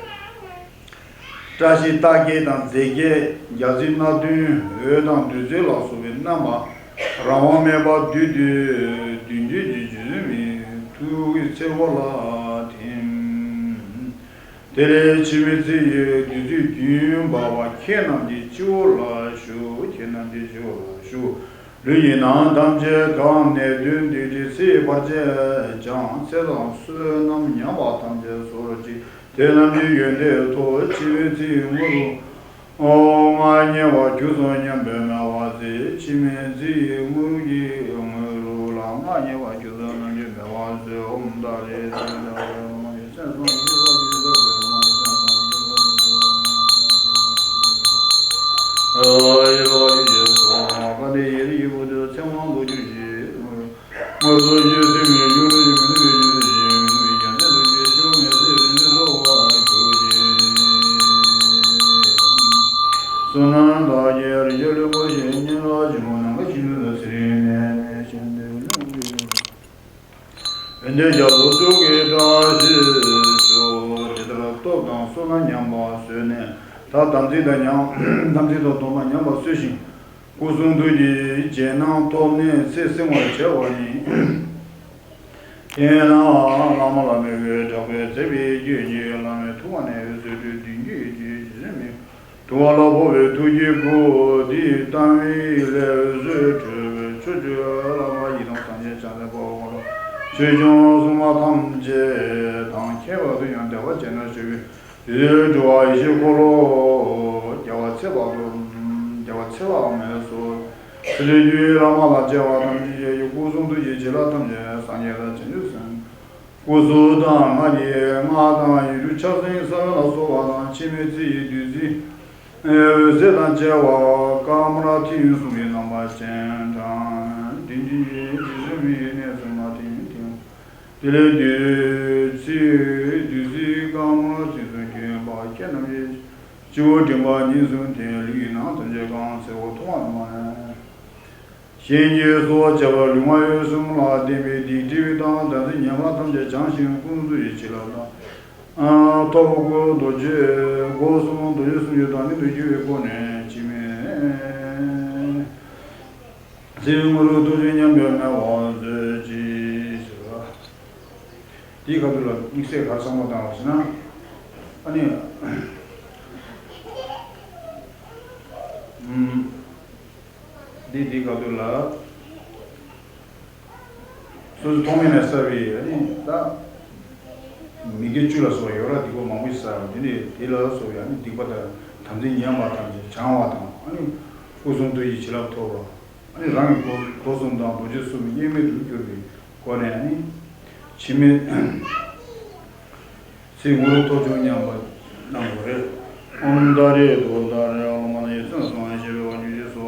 བཀྲ་ཤིས་རྟགས་བརྒྱད་དང་རྫས་བརྒྱད། རྒྱལ་མཚན་སྣ་བདུན། འོད་དང་བདུད་རྩི་ལ་སོགས་པའི་རྣམ་པ་རང་དབང་མེད་པར་བསྡུས་ཏེ། མདུན་བསྐྱེད་ཀྱི་རྒྱུ་ཚུལ་མི་ཐུགས་ཀྱི་ཚེ་འཁོར་ལ་ཐིམ། དེ་ལས་འཆི་མེད་ཚེ་ཡི་བདུད་རྩིའི་རྒྱུན་འབབ་པ། ཁྱེད་རྣམས་ཀྱི་སྤྱི་བོ་ལ་ཞུགས། ཁྱེད་རྣམས་ཀྱི་སྤྱི་བོ་ལ་ཞུགས། ལུས་ཀྱི་ནང་ཐམས་ཅད་གང་། ནད་གདོན་སྡིག་སྒྲིབ་ཚེ་ཡི་བར་ཆད་ཀྱང་། ཚེ་དང་བསོད་ནམས་ཉམས་པ་ཐམས་ཅད་གསོ་རོགས་གྱིས། དེ་རྣམས་ཀྱི་ཡོན་ཏན་ཐོབ། འཆི་མེད་ཚེ་ཡི་དངོས་གྲུབ། ཨོ། མངའ་བརྙེས་པར་གྱུར་ཅིག་སྙམ་པའི་མོས་པ་མཛོད། འཆི་མེད་ཚེ་ཡི་དངོས་གྲུབ་ཀྱི་དངོས་གྲུབ་ལ་མངའ་བརྙེས་པར་གྱུར་ཅིག་སྙམ་པའི་མོས་པ་མཛོད། ཨོཾ་ཏཱ་རེ། དངོས་གྲུབ་ཀྱི་སེམས་ཉིད་ཡུལ་དུ་ཡོད་པའི་ཡུལ་དུ་ཞེས་མི་ནུབ་པའི་རྒྱལ་མཚན་དུ་ཞེས་མི་ནུབ་པའི་རྒྱལ་མཚན་དུ་ཞེས་མི་ནུབ་པའི་རྒྱལ་མཚན་དུ་ཞེས་ཆོས་མེད་ཚེ་རིང་ཚུན་ཐོབ་པར་གྱུར་ཅིག། བསོད་ནམས་དག་གིས་རིན་ཆེན་ལྷུན་པོ་བཞིན། སྙན་ལ་ཆེན་པོ་ནམ་མཁའ་བཞིན་དུ་ཚེ་རིང་ནས། ཡོན་ཏན་རྒྱ་མཚོ་མཆོག་གི་བཀྲ་ཤིས་ཤོག། དེ་ལྟར་སྟོབས་དང་བསོད་ནམས་ཉམས་པ་སོས་ནས། ད་དམ་ཚིག་དང་ཉམས། དམ་ཚིག་དང་སྡོམ་པ་ཉམས་པ་སོས་ཤིང་། སྐུ་གསུང་ཐུགས་ཀྱི་རྗེས་གནང་ཐོབ་ནས་ཚེ་བསྲིང་བར་བྱ་བ་ཡིན། དེས་ན་བླ་མ་བླ་མའི་འོད་དྲག་པོས་མཛད་པའི་རྒྱུད་ཀྱི་བླ་མའི་ཐུགས་ཀ་ནས་འོད་ཟེར་འཕྲོས་མདུན་བསྐྱེད་ཀྱི་རྒྱུད་ཀྱི་རྒྱུད་མི་དུ་བ་ལ་ཕོག་པའི་ཐུགས་ཀྱི་སྐུ་འདི་བལྟམས་པའི་སླད་འོད་ཟེར་འཕྲོས་པས་ཕྱོགས་བཅུའི་བླ་མ་ཡི་དམ་སངས་རྒྱས་བྱང་སེམས་དཔའ་བོ་ལ་ཆོས་སྐྱོང་སྲུང་མ་ཐམས་ཅད་དང་ཁྱད་པར་དུ་ཡང་བདེ་བ་ཅན་དུ་གྱུར་པའི་ཡུལ་དུ་འགྲོ་བ་ཡེ་ཤེས་འཁོར་ལོ་རྒྱལ་བ་ཚེ་དཔག་ཏུ། རྒྱལ་བ་ཚེ་དཔག་མེད་སོགས་ཚེ་རིང་རྒྱུའི་བླ་མ་དང་བཅས་པ་ཐམས་ཅད་ཀྱི་སྐུ་གསུང་ཐུགས་ཀྱི་བྱིན་རླབས་ཐམས་ཅད་སངས་རྒྱས་དང་བྱང་ཆུབ་སེམས། སྐུ་གསུང་ཐུགས་སྔགས་ཀྱི་སྔགས་དང་ཡིག་འབྲུ་ཕྱག་མཚན་ས་བོན་ལ་སོགས་པ་དང་། འཆི་མེད་ཚེ་ཡི་བདུད་རྩིའི་འོད་ཟེར་དང་བཅས་པ་དཀར་དམར་མཐིང་གསུམ་གྱི་རྣམ་པ་ཅན་དང་། དེ་ཉིད་ཀྱི་དྲི་ཟའི་མིག་ནས་བཙུན་མ་ཐིང་ཐིང་། དེ་ལས་བདུད་རྩི། བདུད་རྩི་དཀར་དམར་མཐིང་གསུམ་གྱི་བག་ཁྱེར་རྣམས་ཀྱི་སྤྱི་བོ་མགྲིན་པ་གཉིས་སུ་ཐིམ། ལུས་ཀྱི་ནང་ཐམས་ཅད་གང་། ཚེ་འཁོར་ཐོག་མ་ནས་མར་ནས། གཤིན་རྗེ་སོགས་བྱ་བ་ལུས་ངག་ཡིད་གསུམ་ལ་ལྡན་པའི་སྡིག་སྒྲིབ་དང་དམ་ཚིག་ཉམས་པ་ཐམས་ཅད་བྱང་ཞིང་ཀུན་རྫོབ་ཀྱི་བྱིན་རླབས་དང་། ཐོབ་དགོས་རྡོ་རྗེ་སྒོ་གསུམ་རྡོ་རྗེ་གསུམ་གྱི་བདག་ཉིད་དུ་གྱུར་པའི་སྒོ་ནས་འཆི་མེད་ཚེའི་དངོས་གྲུབ་ཐོབ་ཅིག་སྙམ་པའི་མོས་པ་མཛོད་ཅིག་ཟེར་བ། དེའི་ཁ་ཐུག་ལ་དམིགས་བསལ་ག་རེ་བསམ་བློ་བཏང་བ་ཞེ་ན། ཨ་ནི། ཨུམ། འདི་འདིའི་ཁ་ཐུག་ལ། སོ་སོའི་ཐོག་མེད་ནས་བསགས་པའི་ཨ་ནི་ད། མི་དགེ་བཅུ་ལ་སོགས་ཡོད་ར་སྡིག་པ་མང་པོ་ཞིག་བསགས་པ་དེ་ནི་དེ་ལ་སོགས་པའི་ཨ་ནི་སྡིག་པ་དང་དམ་ཚིག་ཉམས་པ་ཐམས་ཅད་བྱང་བ་དང་ཨ་ནི་སྐུ་གསུང་ཐུགས་ཀྱི་བྱིན་རླབས་ཐོབ་པ། ཨ་ནི་རང་གི་སྒོ་སྒོ་གསུམ་དང་རྡོ་རྗེ་གསུམ་དབྱེར་མེད་དུ་གྱུར་པའི་སྒོ་ནས་ཨ་ནི་འཆི་མེད་ཚེ་ངོ་བོ་ཐོབ་བྱུང་སྙམ་པ་གནང་དགོས་རེད། ཨོཾ་ཏཱ་རེ་ཏུཏྟཱ་རེ་ཨ་ལོ་མ་ན་ཡེ་ཚན་སོང་ཞེས་པའི་བ་འཇུ་ཞེས་སོ།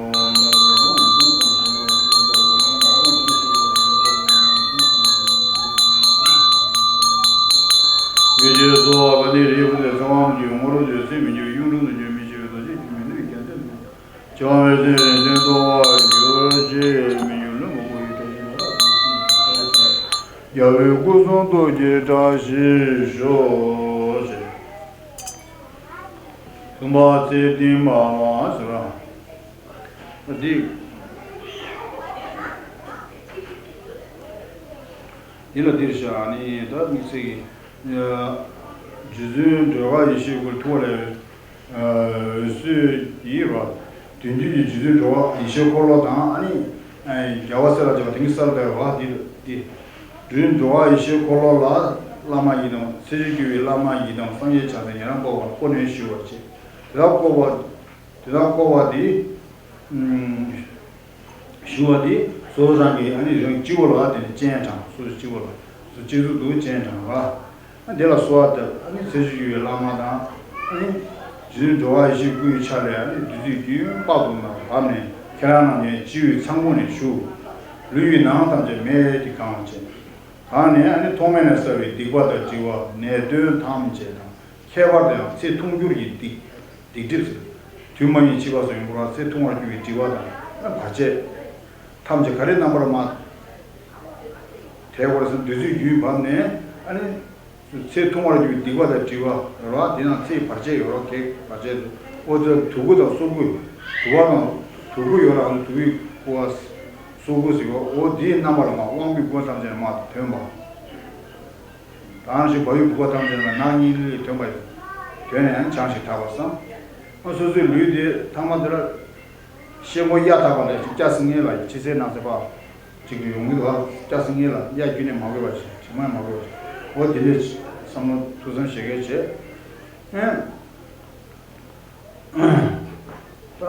ཡོད་ཅེས་སོ། ག་ནི་རིགས་པ་དེ་ཚེ་དབང་གི་ངོ་བོ་དེ་ཚེ་མི་འགྱུར་གཡུང་དྲུང་དུ་འགྱུར་མི་ཤེས་པའི་རྡོ་རྗེ་སྒྱུ་མའི་གནས་རྒྱལ་མཚན་དུ། བྱང་བའི་ཚེ་རིང་བཙན་ཐོབ་པར་འགྱུར་ཅེས་མི་འགྱུར་ལུས་མ་བུ་ཡི་གྲོགས་ཤིག་ལ། རྒྱལ་བའི་སྐུ་གསུང་ཐུགས་ཀྱི་བཀྲ་ཤིས་ཤོག་ཅེས། བུམ་པ་ཚེ་བརྟན་པ་ལ་ཟེར་བ། འདི། འདི་ལ་འདིར་བཞག་ནི་ད་དམིགས་བསལ་གྱི། རྗེ་བཙུན་སྒྲོལ་དཀར་ཡེ་ཤེས་སྐུ་ལ་ཐུགས་ལས། འོད་ཟེར་ཡིས་རོ། དོན་བརྒྱུད་ཀྱི་རྗེ་བཙུན་འགྲོ་བ་ཡེ་ཤེས་འཁོར་ལོ་དང་ཨ་ནི། རྒྱལ་བ་སྲས་ལ་བཅས་པ་དེང་གི་སར་བསྡད་པ་འདི་འདི། རྗེ་བཙུན་འགྲོ་བ་ཡེ་ཤེས་འཁོར་ལོ་ལ་བླ་མ་ཡི་དམ་ཚེ་གཅིག་གྱུར་པའི་བླ་མ་ཡི་དམ་སངས་རྒྱས་བྱང་སེམས་ཉན་རང་བསྐོར་བ་བསྐོར་ནས་ཞུ་བར་བྱེད། དེ་དག་བསྐོར་བ། དེ་དག་བསྐོར་བ་འདི། ཞུ་བ་དེ་སོ་སོ་རང་གི་ཨ་ནི་རང་སྤྱི་བོ་ལ་དེ་ནི་སྤྱན་དྲངས། སོ་སོ་སྤྱི་བོ་ལ་སོ་སྤྱི་གཟུགས་འདུག་སྤྱན་དྲངས་པ། ཨ་དེ་ལ་གསོལ་བ་བཏབ། ཨ་ནི་ཚེ་གཅིག་གྱུར་པའི་བླ་མ་དང་ཨ་ནི་རྗེ་བཙུན་འགྲོ་བ་ཡེ་ཤེས་སྐུའི་ཆ་ལས་ཨ་ནི་བདུད་རྩིའི་རྒྱུན་དཔག་ཏུ་མེད་པ་བབས་ནས་ཁྱེད་རང་རྣམས་ཀྱི་སྤྱི་བོའི་ཚངས་བུག་ནས་ཞུགས། ལུས་ཀྱི་ནང་ཐམས་ཅད་མེ་དེ་གང་བ་བྱས། གང་ནས་ཨ་ནི་ཐོག་མེད་ནས་བསགས་པའི་སྡིག་པ་དང་བསྒྲིབས་པ་ནད་གདོན་ཐམས་ཅད་དང་། ཁྱད་པར་དུ་ཡང་ཚེ་ཐུང་འགྱུར་གྱི་སྡིག་སྡིག་སྒྲིབ་ཟེར། དུས་མ་ཡིན་འཆི་བ་སོགས་ཡོང་གི་རེད་བ། ཚེ་ཐུང་བར་གྱུར་བའི་སྒྲིབ་པ་དང་བར་ཆད་ཐམས་ཅད་ག་རེ་རྣམ་པར་མ་དེ་བར་སེམས་བདུད་རྩིའི་རྒྱུན་བབས་ནས་ཨ་ནི་ཚེ་ཐུང་བར་གྱུར་བའི་སྡིག་པ་དང་སྒྲིབ་པ་རེད་བ། དེ་ནང་ཚེ་བར་ཆད་ཡོད་རེད་བ། གེགས་བར་ཆད་དུ་ཨོ་ཙི་དུག་ཁུ་དང་སོར་ཁུ། དུ་བ་དང་དུག་ཁུ་ཡོད་རེད་བ། དུག་གི་ཁུ་བ་སོར་ཁུ་ཟེར་བ། ཨོ་དེའི་རྣམ་པར་མ་དབང་པོའི་སྒོ་ཐམས་ཅད་མ་ཐོན་པ། དང་ཞིང་བ་ཡུལ་བུ་ག་ཐམས་ཅད་ལ་ནག་ཉིལ་ལས་ཐོན་པ་ཡིན། དོན་ནས་ཡང་བྱང་ཞིང་དག་པར་བསམ། སོ་སོའི་ལུས་དེ་ཐ་མ་དེ་ལ་ཤེལ་སྒོ་གཡའ་དག་པ་ལས་ཅིག་སྐྱ་སེང་ངེ་ལ་ཡི་ཕྱི་གསལ་ནང་གསལ་པ་ཅིག་ཏུ་ཡོང་གི་འདུག་སྐྱ་སེང་ངེ་ལ་གཡའ་ཁྱོན་ནས་མ་དགོས་པ་ཞིག་ཇི་མ་མ་དགོས་པ་ཞིག་འོ་དེ་འདྲས་བསམ་བློ་ཐུགས་བསམ་བཞེས་མཁན་བྱས། ད་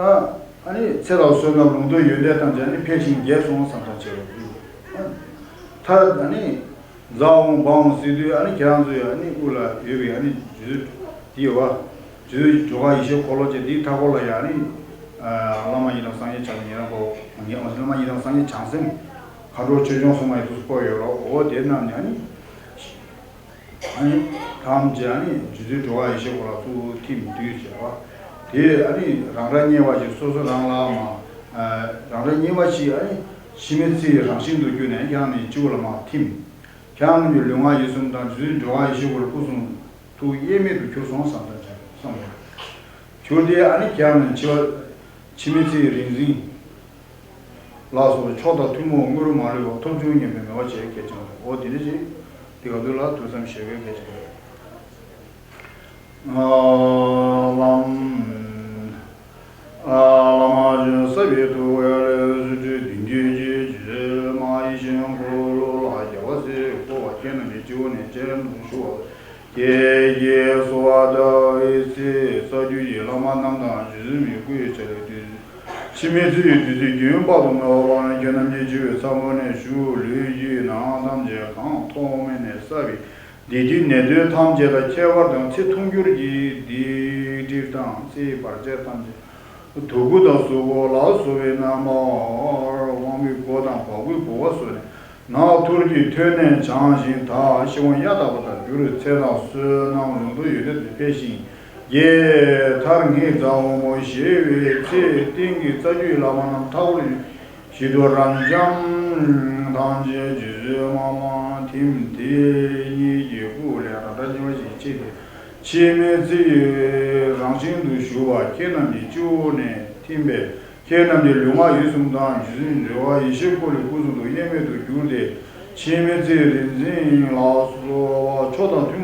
ཨ་ནི་ཚེ་དང་བསོད་ནམས་ལུང་དུ་ཡོན་ཏན་ཐམས་ཅད་ནི་འཕེལ་ཞིང་རྒྱས་སོང་བསམ་བསམ་བྱས་པ། མཐར་ཨ་ནི་འཛའ་འོང་འབའ་འོང་སྲིད་དུས་ཨ་ནི་ཁྱེད་རང་ཚོའི་ཨ་ནི་དབུ་ལ་ཡོད་པའི་ཨ་ནི་རྗེ་བཙུན་དེ་ཡོད་པ། རྗེ་བཙུན་འགྲོ་བ་ཡེ་ཤེས་འཁོར་ལོ་བཅས་དེའི་མཐའ་སྐོར་ལ་ཡང་ཨ་ནི་བླ་མ་ཡི་དམ་སངས་རྒྱས་བྱང་སེམས་ཉན་རང་བསྐོར། བླ་མ་ཡི་དམ་སངས་རྒྱས་བྱང་སེམས་མཁའ་འགྲོ་ཆོས་སྐྱོང་སྲུང་མ་ཡི་དུས་སུ་བསྐོར་ཡོད་རོགས། འོ་དེ་རྣམས་ནི་ཨ་ནི། ཨ་ནི་ཐམས་ཅད་ཨ་ནི་རྗེ་བཙུན་འགྲོ་བ་ཡེ་ཤེས་འཁོར་ལོ་ཚུར་ཐིམ་འདུས་བྱས་པ། དེ་ཨ་ནི་རང་སྒྲ་སྙན་པ་ཞིག་སོ་སོ་རང་ལ་མ། རང་སྒྲ་སྙན་པ་ཞིག་ཨ་ནི་འཆི་མེད་ཚེ་ཡི་རང་བཞིན་དུ་གྱུར་ནས་ཁྱེད་རང་ནི་སྤྱི་བོ་ལ་མ་ཐིམ། ཁྱེད་རང་གི་ལུས་ངག་ཡིད་གསུམ་དང་རྗེ་བཙུན་འགྲོ་བ་ཡེ་ཤེས་འཁོར་ལོ་སྐུ་གསུང་ཐུགས་དབྱེར་མེད་དུ་གྱུར་སོང་བསམ་བསམ་བྱས་བསམ་ཡོད། གྱུར་ཏེ་ཨ་ནི་ཁྱེད་རང་ནི་འཆི་བ་འཆི་མེད་ཚེ་ཡི་རིག་འཛིན། ལ་སོགས་པའི་མཆོག་དང་ཐུན་མོང་དངོས་གྲུབ་མ་ལུས་པ་ཐོབ་བྱུང་སྙམ་པའི་མོས་པ་བྱེད་གལ་ཆེན་པོ་རེད། འོ་དེ་འདྲ་ཞིག་འདི་ག་དུས་ལ་ཐུགས་བསམ་བཞེས་དགོས་གལ་ཆེན་པོ་རེད། ལམ། བླ་མ་ཅན་ས་བའི་ཐུགས་ཀ་ལས་སུ་འཁྲུལ་བདུན་བརྒྱད་ཀྱི་རྗེས་མ་ཡེ་ཤེས་འཁོར་ལོ་ལ་རྒྱལ་བ་སྲས་བསྐོར་བ་ཁྱེད་རྣམས་ཀྱི་སྤྱི་བོ་ནས་སྤྱན་དྲངས་ཞུ་བ། ཁྱེད་ཀྱིས་གསོལ་བ་བཏབ་པའི་ཚེ་རྩ་བརྒྱུད་ཀྱི་བླ་མ་རྣམས་དང་རྗེ་བཙུན་མའི་སྐུའི་ཆ་ལས་བདུད་འཆི་མེད་ཚེ་ཡི་བདུད་རྩིའི་རྒྱུན་དཔག་ཏུ་མེད་པ་བབས་ནས་ཁྱེད་རྣམས་ཀྱི་སྤྱི་བོའི་ཚངས་པ་ནས་ཞུགས། ལུས་ཀྱི་ནང་ཐམས་ཅད་གང་ཐོག་མེད་ནས་བསགས་པའི་སྡིག་སྒྲིབ་ནད་གདོན་ཐམས་ཅད་དང་ཁྱད་པར་དུ་ཡང་ཚེ་ཐུང་འགྱུར་གྱི་སྡིག་སྒྲིབ་དང་ཚེ་བར་ཆད་ཐམས་ཅད་དུག་ཁུ་དང་གཟུགས་པོ་ལ་སོགས་པའི་རྣམ་པར་དབང་པོའི་སྒོ་དང་བ་སྤུའི་བུ་ག་སོགས་ནས། ནང་ཐུར་གྱིས་ཐོན་ནས་བྱང་ཞིང་དག། ཤི་འོང་གཡའ་དག་པ་དང་འགྱུར། ཚེ་དང་བསོད་ནམས་ལུང་དུ་ཡོན་ཏན་དུ་འཕེལ་ཞིང་རྒྱས། མཐར་ངེད་རྩ་དབང་པོ་ཞེས་པའི་ཚེ་རྟེན་གྱི་རྩ་བརྒྱུད་བླ་མ་རྣམས་མཐའ་བར་ཞི་དུལ་རབ་འབྱམས་ཐམས་ཅད་རྗེ་བཙུན་མ་མ་ཐིམ། དེ་ཉིད་ཀྱི་སྐུ་ལས་རང་སྒྲ་སྙན་པ་ཞིག་སྐྱེས་ཏེ་འཆི་མེད་ཚེ་ཡི་རང་བཞིན་དུ་བཞུགས་པ་ཁྱེད་རྣམས་ཀྱི་སྤྱི་བོ་ནས་ཐིམ་པས། ཁྱེད་རྣམས་ཀྱི་ལུས་ངག་ཡིད་གསུམ་དང་རྗེ་བཙུན་འགྲོ་བ་ཡེ་ཤེས་འཁོར་ལོའི་སྐུ་གསུང་ཐུགས་དབྱེར་མེད་དུ་གྱུར་ཏེ། འཆི་མེད་ཚེ་ཡི་རིག་འཛིན་ལ་སོགས་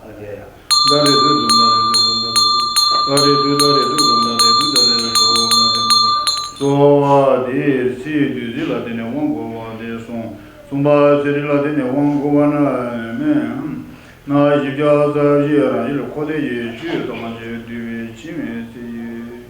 ཨ་དེ། ད་རེ་དུ་དུ་ད་རེ་དུ་དུ་ད་རེ་དུ་ད་རེ་དུ་དུ་ད་རེ་དུ་ད་རེ་དུ་ད་རེ་དུ་ད་རེ་དུ་ད་རེ། གསོལ་བ་འདེབས། ཚེའི་བདུད་རྩི་ལ་བརྟེན་ནས་དབང་བསྐུར་བ་དེ་གསུངས། གསུམ་པ་ཚེ་རིལ་ལ་བརྟེན་ནས་དབང་བསྐུར་བ་ན་མེ། ན་བཞི་བརྒྱ་རྩ་བཞི་རང་བཞིན་འཁོར་འདས་ཀྱི་ཆོས་ཐམས་ཅད་འདུས་པའི་འཆི་མེད་ཚེ་ཡི།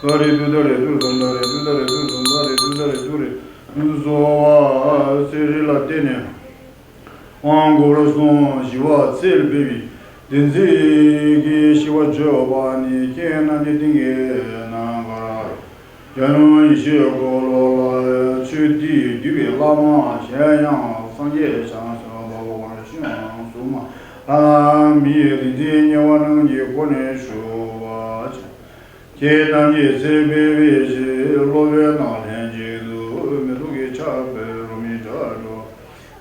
ད་རེ་ཏུ་ད་རེ་ཏུ་རེ་ཏུ་རེ་ཏུ་རེ་ཏུ་རེ་ཏུ་རེ་ཏུ་རེ་ཏུ་རེ་ཏུ་རེ་ཏུ་རེ་ཏུ་རེ་ཏུ་རེ་གསོལ་བ་སེར་རི་ལ་བརྟེན་ནས། དབང་བསྐུར་གསུང་ཞི་བ་རྩེར་ཕེབས་པའི་བདེན་ཚིག་གི་ཞི་བ་བརྗོད་པ་ནི་ཁྱེད་རྣམས་ཀྱི་ཏིང་ངེ་ནམ་མཁར་རྒྱལ་བ་ཡེ་ཤེས་འཁོར་ལོ་ལ་ཆོས་འདི་བསྡུས་པའི་བླ་མ་གཞན་ཡང་སངས་རྒྱས་བྱང་སེམས་དཔའ་བོ་དཀོན་མཆོག་གསུམ་མ་ལྷ་མིའི་རིག་འཛིན་དམྱལ་བ་རྣམས་ཀྱི་སྒོ་ནས་ཞུ་བ་བྱས། ཁྱེད་རྣམས་ཀྱི་ཚེ་འཕེལ་བའི་ཕྱིར་སློབ་དཔོན་རྣམས་ལྷན་ཅིག་ཏུ་མེ་ཏོག་གི་ཆར་འབེབས་རོལ་མོའི་སྒྲ་སྒྲོག་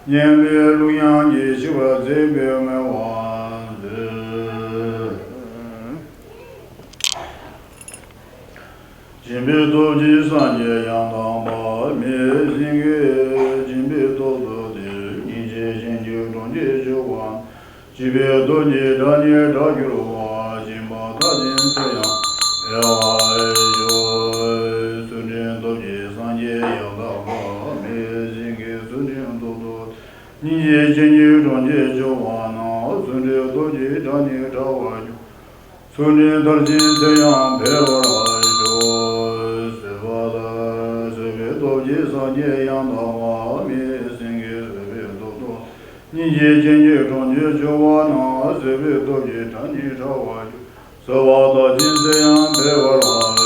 སྙན་པའི་གླུ་དབྱངས་ཀྱིས་ཞི་བར་མཛད་པའི་མོས་པ་མཛོད། སྦྱིན་པའི་སྟོབས་ཀྱིས་སངས་རྒྱས་ཡང་དག་པ། མི་སེང་གེ་སྦྱིན་པའི་སྟོབས་སུ་སྟེ། སྙིང་རྗེ་ཅན་གྱི་གྲོང་ཁྱེར་བཅུ་པ། སྦྱིན་པའི་སྟོབས་ཀྱིས་སྒྲ་སྙན་སྒྲ་གྱུར་པ། སྦྱིན་པ་མཐར་ཕྱིན་ཚེ་ཡང་འཕེལ་བར་ཤོག། ཚུལ་ཁྲིམས་སྟོབས་ཀྱིས་སངས་རྒྱས་ཡང་དག་པ། མི་སེང་གེ་ཚུལ་ཁྲིམས་སྟོབས་སུ། སྙིང་རྗེ་ཅན་གྱི་གྲོང་ཁྱེར་བཅུ་པ་ན། ཚུལ་ཁྲིམས་སྟོབས་ཀྱིས་སྒྲ་སྙན་གྲགས་པར་གྱུར། ཚུལ་ཁྲིམས་མཐར་ཕྱིན་ཚེ་ཡང་འཕེལ་བར་ཤོག། བཟོད་པ་དང་བཟོད་པའི་སྟོབས་ཀྱིས་སངས་རྒྱས་ཡང་དག་པ། མི་སེང་གེ་བཟོད་པའི་སྟོབས་སུ། སྙིང་རྗེ་ཅན་གྱི་གྲོང་ཁྱེར་བཅུ་པ་ན། བཟོད་པའི་སྟོབས་ཀྱིས་སྒྲ་སྙན་གྲགས་པར་གྱུར། བཟོད་པ་མཐར་ཕྱིན་ཚེ་ཡང་འཕེལ་བར་ཤོག།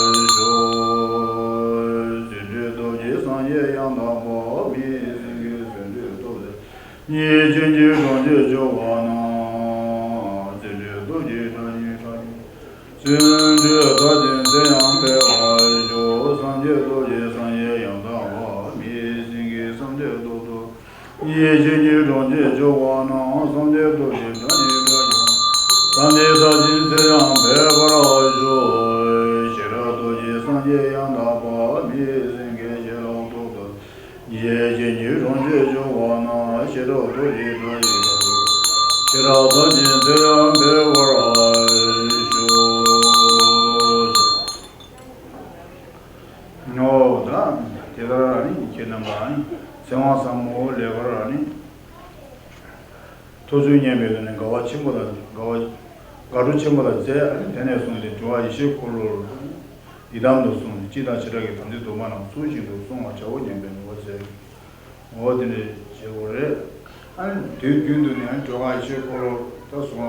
བརྩོན་འགྲུས་སྟོབས་ཀྱིས་སངས་རྒྱས་ཡང་དག་པ། མི་སེང་གེ་བརྩོན་འགྲུས་སྟོབས་ཀྱིས། སྙིང་རྗེ་ཅན་གྱི་གྲོང་ཁྱེར་བཅུ་པ་ན། བརྩོན་འགྲུས་སྟོབས་ཀྱིས་སྒྲ་སྙན་གྲགས་པར། བརྩོན་འགྲུས་མཐར་ཕྱིན་ཚེ་ཡང་འཕེལ་བར་ཤོག། སངས་རྒྱས་སྟོབས་ཀྱིས་སངས་རྒྱས་ཡང་དག་པ། མི་སེང་གེ་སངས་རྒྱས་སྟོབས་སུ། སྙིང་རྗེ་ཅན་གྱི་གྲོང་ཁྱེར་བཅུ་པ་ན། སངས་རྒྱས་སྟོབས་ཀྱིས་སྒྲ་སྙན་གྲགས་པར། སངས་རྒྱས་མཐར་ཕྱིན་ཚེ་ཡང་འཕེལ་བར་ཤོག། ཤེས་རབ་སྟོབས་ཀྱིས་སངས་རྒྱས་ཡང་དག་པ། མི་སེང་གེ་ཤེས་རབ་སྟོབས་སུ། སྙིང་རྗེ་ཅན་གྱི་གྲོང་ཁྱེར་བཅུ་པ་ན། ཤེས་རབ་སྟོབས་ཀྱིས་སྒྲ་སྙན་གྲགས་པར། ཤེས་རབ་མཐར་ཕྱིན་ཚེ་ཡང་འཕེལ་བར་ཤོག། ཨོ་ད། དེ་ལྟར་ཨ་ནི་ཁྱེད་རྣམ་པ་ཨ་ནི་ཚེ་དབང་ཟབ་མོ་ལེགས་པར་ཨ་ནི་ཐུགས་བརྩོན་མཉམ་པའི་སྒོ་ནས་དགའ་བ་ཆེན་པོ་དང་དགའ་བ་དགའ་སྤྲོ་ཆེན་པོ་དང་མཛད། ཨ་ནི་དེ་ནས་བཟུང་སྟེ་སྒྲུབ་པ་ཡེ་ཤེས་འཁོར་ལོ་ཡི་དམ་དུ་བཟུང་སྟེ་སྤྱི་དང་བྱེ་བྲག་གི་དམ་ཚིག་དུ་མ་རྣམས་ཚུལ་བཞིན་དུ་བསྲུང་བར་བྱའོ་སྙམ་པའི་ནུས་པ་མཛད། འོ་དེ་འདྲ་བྱེད་དགོས་རེད། ཨ་ནི་དུས་རྒྱུན་དུ་ནས་སྒྲུབ་པ་ཡེ་ཤེས་འཁོར་ལོ་ད་གསུང་བ།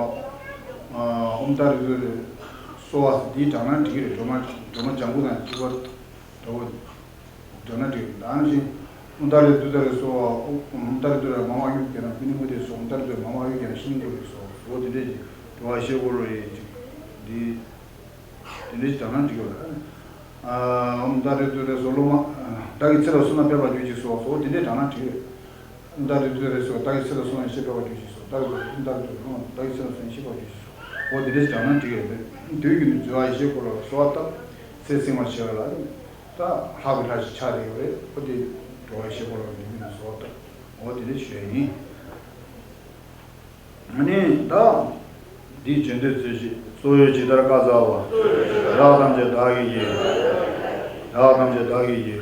ཨ་ཨོཾ་ཏཱ་རེ་ཏུ་རེ་གསོལ་བ་འདིའི་གྲངས་ན་འགྲིག་གི་རེད། སྒྲོལ་མ་སྒྲོལ་མ་ལྗང་གུ་དང་གཅིག་པ་འདྲ་བོ། སྒྲོལ་ན་འགྲིག་གི་རེད། ད་ནང་བཞིན་ཨོཾ་ཏཱ་རེ་ཏུ་ཏཱ་རེ་གསོལ་བ། ཨོཾ་ཏཱ་རེ་ཏུ་རེ་མ་མ་ཡུག་གྱ་ན་པུ་ནི་མུ་ཏེ་སོགས། ཨོཾ་ཏཱ་རེ་ཏུ་རེ་མ་མ་ཡུག་གྱ་ན་ཤིན་ཏུ་སོགས། འོ་དེ་འདྲས་ཀྱི་སྒྲུབ་པ་ཡེ་ཤེས་འཁོར་ལོ་ཡི་འདི། དེ་འདྲའི་གྲངས་ན་འགྲིག་གི་རེད། ཨ་ཨོཾ་ཏཱ་རེ་ཏུ་རེ་གསོལ། སློབ་མ་བདག་གིས་ཚེ་ལ་བསོད་ནམས་འཕེལ་བར་གྱུར་ཅིག་སོགས། འོ་དེ་འདྲའི་གྲངས་ན་འགྲིག་གི་རེད། ཨོཾ་ཏཱ་རེ་ཏུ་རེ་གསོལ། བདག་གིས་ཚེ་ལ་བསོད་ནམས་ཡེ་ཤེས་འཕེལ་བར་གྱུར་ཅིག་སོགས། ད་ཨོཾ་ཏཱ་རེ་ཏུ་རེ་སློབ་མ་བདག་གིས་ཚེ་ལ་བསོད་ནམས་ཡེ་ཤེས་འཕེལ་བར་གྱུར་ཅིག་སོགས། འོ་དེ་འདྲའི་གྲངས་ན་འགྲིག་གི་རེད། དུས་རྒྱུན་དུ་སྒྲུབ་པ་ཡེ་ཤེས་འཁོར་ལོ་གསོལ་བ་བཏབ། ཚེ་བསྲིང་བར་བྱེད་པ་ལ་ད་ལྷག་པའི་ལྷ་ཞིག་ཆགས་བསྡད་ཡོད་རེད། འོ་དེ་སྒྲུབ་པ་ཡེ་ཤེས་འཁོར་ལོ་དུས་རྒྱུན་དུ་གསོལ་བ་བཏབ། འོ་དེ་འདྲ་ཞུ་ཡ་ཡིན། ཨ་ནི་ད། འདིའི་བརྗོད་འདོད་ཚུལ་བཞིན། གཙོ་བོས་ཇི་ལྟར་བཀའ་སྩལ་པ། བདག་ཐམས་ཅད་བདག་གིས་བགྱི། བདག་ཐམས་ཅད་བདག་གིས་བགྱི།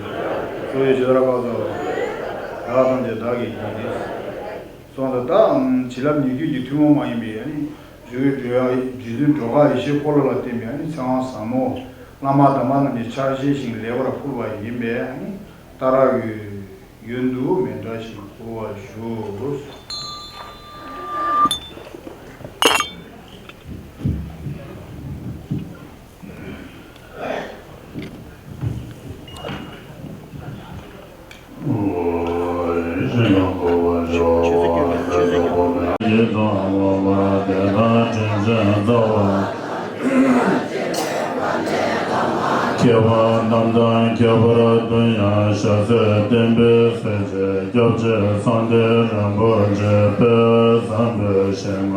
གཙོ་བོས་ཇི་ལྟར་བཀའ་སྩལ་པ། བདག་ཐམས་ཅད་བདག་གིས་བགྱི། སོང་ཙང་ད་བྱིན་རླབས་ཉེ་བརྒྱུད་ཀྱི་ཐུན་མོང་མ་ཡིན་པའི་ཨ་ནི་རྒྱུད་སྒྲོལ་རྒྱུད་འཛིན་སྒྲོལ་དཀར་ཡེ་ཤེས་འཁོར་ལོ་ལ་བརྟེན་པའི་ཨ་ནི་ཚེ་དབང་ཟབ་མོ་བླ་མ་དམ་པ་རྣམས་ཀྱི་ཕྱག་བཞེས་ཤིང་ལེགས་པར་ཕུལ་བ་ཡིན་པས། ཨ་ནི་ད་རག་ཡུལ། ཡོན་དུ་མཎྜལ་ཞིག་ཕུལ་བར་ཞུ། སྐྱེ་བ་རྣམས་དང་ཁྱད་པར་དུ་ཡང་ཞབས་སྲས་བསྟན་པའི་སྲས་ཆེན་སྐྱབས་རྗེ་མཚན་ལྡན་རིན་པོ་ཆེ་དཔལ་བཟང་པོའི་ཞལ་སྔ་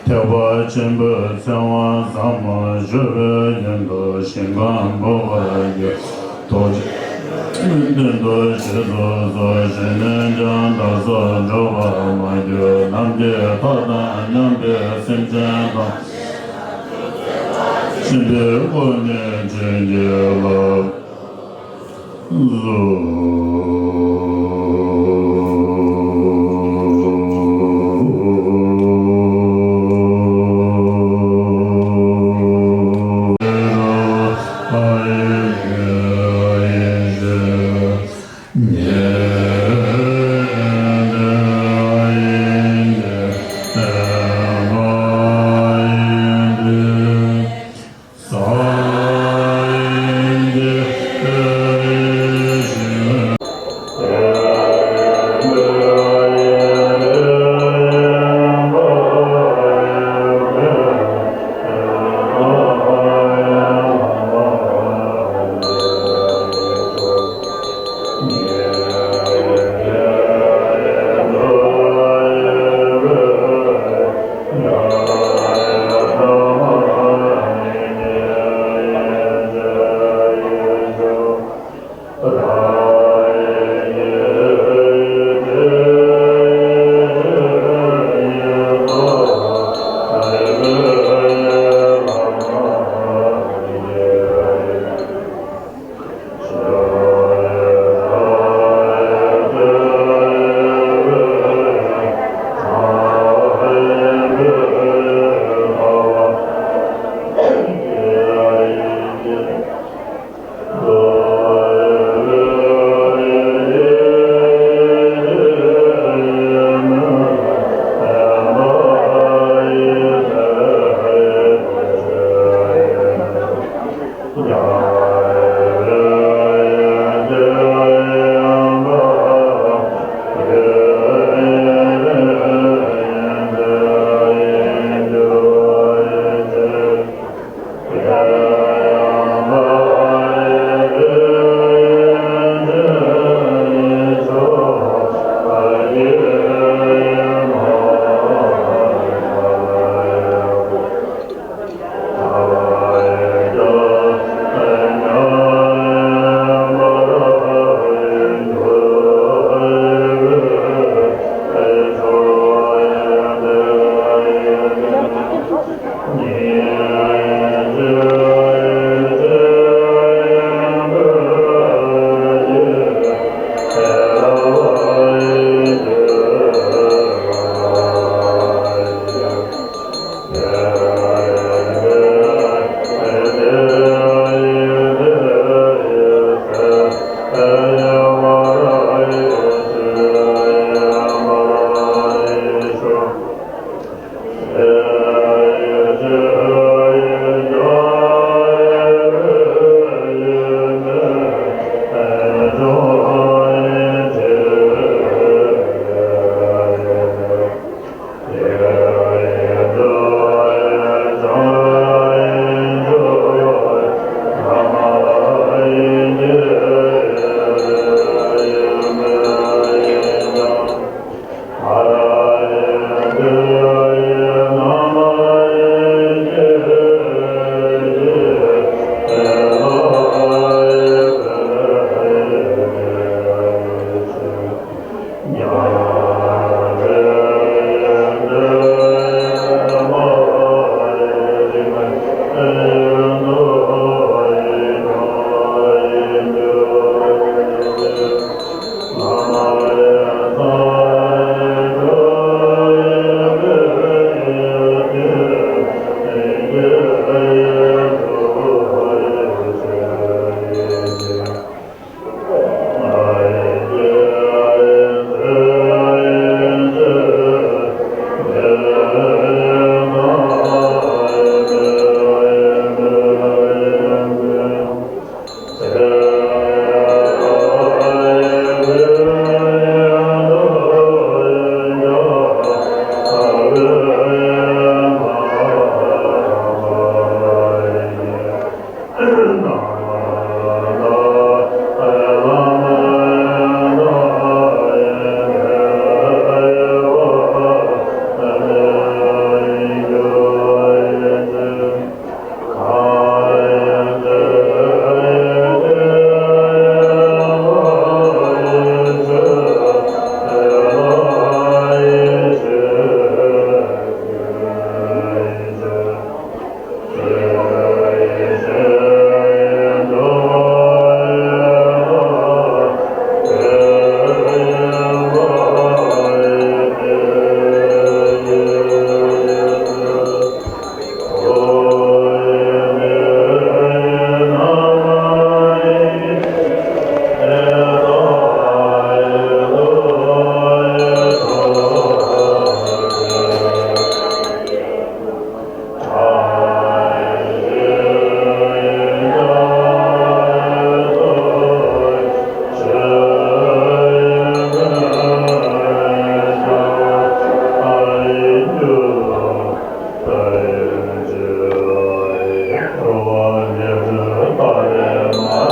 ཐེག་པ་ཆེན་པོའི་ཚེ་དབང་ཟབ་མོ་ཞུ་བའི་ཡོན་དུ་ཞིང་ཁམས་འབུལ་བར་འགྱུར། རྡོ་རྗེ་སྟེང་དུ་བཞུགས་སུ་གསོལ། ཞི་གནས་ཀྱང་བདག་སོགས་འགྲོ་བར་མ་གྱུར། ནམ་མཁའི་མཐའ་དང་མཉམ་པའི་སེམས་ཅན་དང་། ཆེན་པོའི་སྐུ་ནི་བྱིན་གྱིས་བརླབ།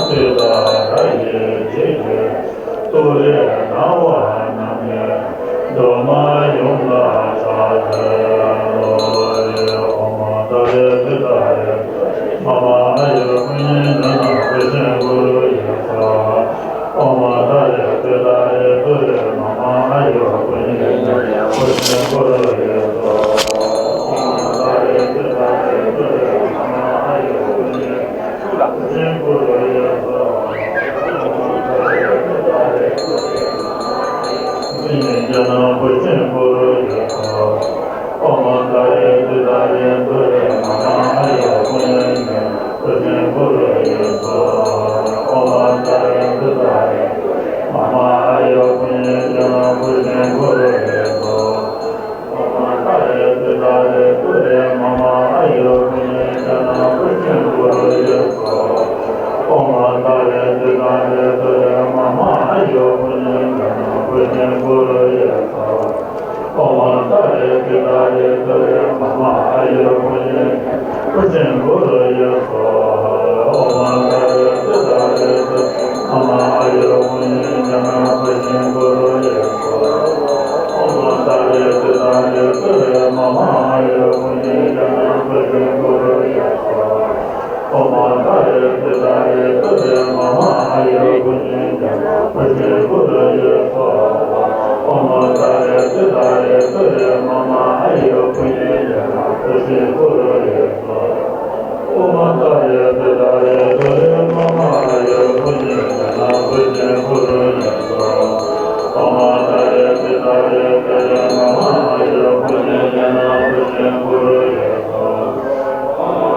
ཏུཏྟཱ་ར་ཡེ་ཇི་གེ། ཏུ་རེ་ན་བ་ན་མེ། གདོད་མ་ཡོངས་ལ་ཕྱག་འཚལ་ལོ། ཨོཾ་ཏཱ་རེ་ཏུཏྟཱ་རེ་ཏུ་རེ་མ་མ་ཨཱ་ཡུར་བྷཱུ་ཉི་ཛྙཱ་ན་པུཥྚེ་ཀུ་རུ་ཡེ་སྭཱ་ཧཱ། ཨོཾ་ཏཱ་རེ་ཏུཏྟཱ་རེ་ཏུ་རེ་མ་མ་ཨཱ་ཡུར་བྷཱུ་ཉི་ཛྙཱ་ན་པུཥྚེ་ཀུ་རུ་ཡེ་སྭཱ་ཧཱ། ཨོཾ་ཏཱ་རེ་ཏུཏྟཱ་རེ་ཏུ་རེ་མ་མ་ཨཱ་ཡུར་བྷཱུ་ཉི་ཛྙཱ་ན་པུཥྚེ་ཀུ་རུ་ཡེ་སྭཱ་ཧཱ། ཨོཾ་ཏཱ་རེ་ཏུཏྟཱ་རེ་ཏུ་རེ་མ་མ་ཨཱ་ཡུར་བྷཱུ་ཉི་ཛྙཱ་ན་པུཥྚེ་ཀུ་རུ་ཡེ་སྭཱ་ཧཱ། ཨོཾ་ཏཱ་རེ་ཏུཏྟཱ་རེ་ཏུ་རེ་མ་མ་ཨཱ་ཡུར་བྷཱུ་ཉི་ཛྙཱ་ན་པུཥྚེ་ཀུ་རུ་ཡེ་སྭཱ་ཧཱ། ཨོཾ་ཏཱ་རེ་ཏུཏྟཱ་རེ་ཏུ་རེ་མ་མ་ཨཱ་ཡུར་བྷཱུ་ཉི་ཛྙཱ་ན་པུཥྚེ་ཀུ་རུ་ཡེ་སྭཱ་ཧཱ། ཨོཾ་ཏཱ་རེ་ཏུཏྟཱ་རེ་ཏུ་རེ་མ་མ་ཨཱ་ཡུར་བྷཱུ་ཉི་ཛྙཱ་ན་པུཥྚེ་ཀུ་རུ་ཡེ་སྭཱ་ཧཱ། ཨོཾ་ཏཱ་རེ་ཏུཏྟཱ་རེ་ཏུ་རེ་མ་མ་ཨཱ་ཡུར་བྷཱུ་ཉི་ཛྙཱ་ན་པུཥྚེ་ཀུ་རུ་ཡེ་སྭཱ་ཧཱ། ཨོཾ་ཏཱ་རེ་ཏུཏྟཱ་རེ་ཏུ་རེ་མ་མ་ཨཱ་ཡུར་བྷཱུ་ཉི་ཛྙཱ་ན་པུཥྚེ་ཀུ་རུ་ཡེ་སྭཱ་ཧཱ། ཨོཾ་ཏཱ་རེ་ཏུཏྟཱ་རེ་ཏུ་རེ་མ་མ་ཨཱ་ཡུར་བྷཱུ་ཉི་ཛྙཱ་ན་པུཥྚེ་ཀུ་རུ་ཡེ་སྭཱ་ཧཱ། ཨོཾ་ཏཱ་རེ་ཏུཏྟཱ་རེ་ཏུ་རེ་མ་མ་ཨཱ་ཡུར་བྷཱུ་ཉི་ཛྙཱ་ན་པུཥྚེ་ཀུ་རུ་ཡེ་སྭཱ་ཧཱ། ཨོཾ་ཏཱ་རེ་ཏུཏྟཱ་རེ་ཏུ་རེ་མ་མ་ཨཱ་ཡུར་བྷཱུ་ཉི་ཛྙཱ་ན་པུཥྚེ་ཀུ་རུ་ཡེ་སྭཱ་ཧཱ། ཨོཾ་ཏཱ་རེ་ཏུཏྟཱ་རེ་ཏུ་རེ་མ་མ་ཨཱ་ཡུར་བྷཱུ་ཉི་ཛྙཱ་ན་པུཥྚེ་ཀུ་རུ་ཡེ་སྭཱ་ཧཱ། ཨོཾ་ཏཱ་རེ་ཏུཏྟཱ་རེ་ཏུ་རེ་མ་མ་ཨཱ་ཡུར་བྷཱུ་ཉི་ཛྙཱ་ན་པུཥྚེ་ཀུ་རུ་ཡེ་སྭཱ་ཧཱ། ཨོཾ་ཏཱ་རེ་ཏུཏྟཱ་རེ་ཏུ་རེ་མ་མ་ཨཱ་ཡུར་བྷཱུ་ཉི་ཛྙཱ་ན་པུཥྚེ་ཀུ་རུ་ཡེ་སྭཱ་ཧཱ།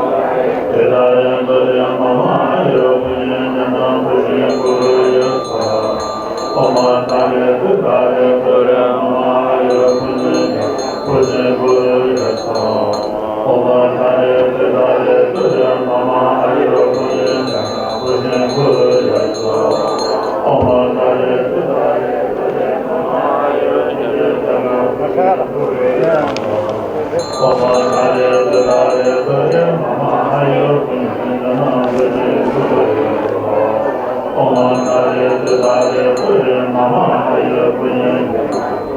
ཏུཏྟཱ་རེ་ཏུ་རེ་མ་མ་ཨཱ་ཡུར་བྷཱུ་ཉི་ཛྙཱ་ན་པུཥྚེ་ཀུ་རུ་ཡེ་སྭཱ་ཧཱ། ཨོཾ་ཏཱ་རེ་ཏུཏྟཱ་རེ་ཏུ་རེ་མ་མ་ཨཱ་ཡུར་བྷཱུ་ཉི་ཛྙཱ་ན་པུཥྚེ་ཀུ་རུ་ཡེ་སྭཱ་ཧཱ། ཨོཾ་ཏཱ་རེ་ཏུཏྟཱ་རེ་ཏུ་རེ་མ་མ་ཨཱ་ཡུར་བྷཱུ་ཉི་ཛྙཱ་ན་པུཥྚེ་ཀུ་རུ་ཡེ་སྭཱ་ཧཱ། ཨོཾ་ཏཱ་རེ་ཏུཏྟཱ་རེ་ཏུ་རེ་མ་མ་ཨཱ་ཡུར་བྷཱུ་ཉི་ཛྙཱ་ན་པུཥྚེ་ཀུ་རུ་ཡེ་སྭཱ་ཧཱ། ཨོཾ་ཏཱ་རེ་ཏུཏྟཱ་རེ་ཏུ་རེ་མ་མ་ཨཱ་ཡུར་བྷཱུ་ཉི་ཛྙཱ་ན་པུཥྚེ་ཀུ་རུ་ཡེ་སྭཱ་ཧཱ། ཨོཾ་ཏཱ་རེ་ཏུཏྟཱ་རེ་ཏུ་རེ་མ་མ་ཨཱ་ཡུར་བྷཱུ་ཉི་ཛྙཱ་ན་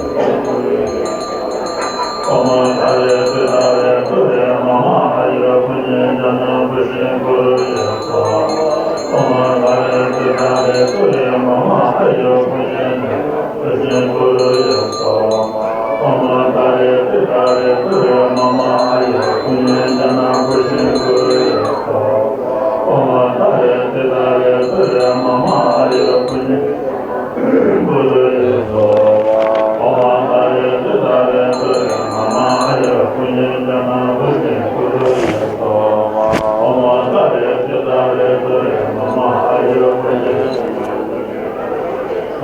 པུཥྚེ་ཀུ་རུ་ཡེ་སྭཱ་ཧཱ། ཨོཾ་ཏཱ་རེ་ཏུཏྟཱ་རེ་ཏུ་རེ་མ་མ་ཨཱ་ཡུར་བྷཱུ་ཉི་ཛྙཱ་ན་པུཥྚེ་ཀུ་རུ་ཡེ་སྭཱ་ཧཱ། ཨོཾ་ཏཱ་རེ་ཏུཏྟཱ་རེ་ཏུ་རེ་མ་མ་ཨཱ་ཡུར་བྷཱུ་ཉི་ཛྙཱ་ན་པུཥྚེ་ཀུ་རུ་ཡེ་སྭཱ་ཧཱ། ཨོཾ་ཏཱ་རེ་ཏུཏྟཱ་རེ་ཏུ་རེ་མ་མ་ཨཱ་ཡུར་བྷཱུ་ཉི་ཛྙཱ་ན་པུཥྚེ་ཀུ་རུ་ཡེ་སྭཱ་ཧཱ། ཨོཾ་ཏཱ་རེ་ཏུཏྟཱ་རེ་ཏུ་རེ་མ་མ་ཨཱ་ཡུར་བྷཱུ་ཉི་ཀུ་རུ་ཡེ་སྭཱ་ཧཱ། ཨོཾ་ཏཱ་རེ་ཏུཏྟཱ་རེ་ཏུ་རེ་མ་མ་ཨཱ་ཡུར་བྷཱུ་ཉི་ཛྙཱ་ན་པུཥྚེ་ཀུ་རུ་ཡེ་སྭཱ་ཧཱ། ཨོཾ་ཏཱ་རེ་ཏུཏྟཱ་རེ་ཏུ་རེ་མ་མ་ཨཱ་ཡུར་བྷཱུ་ཉི་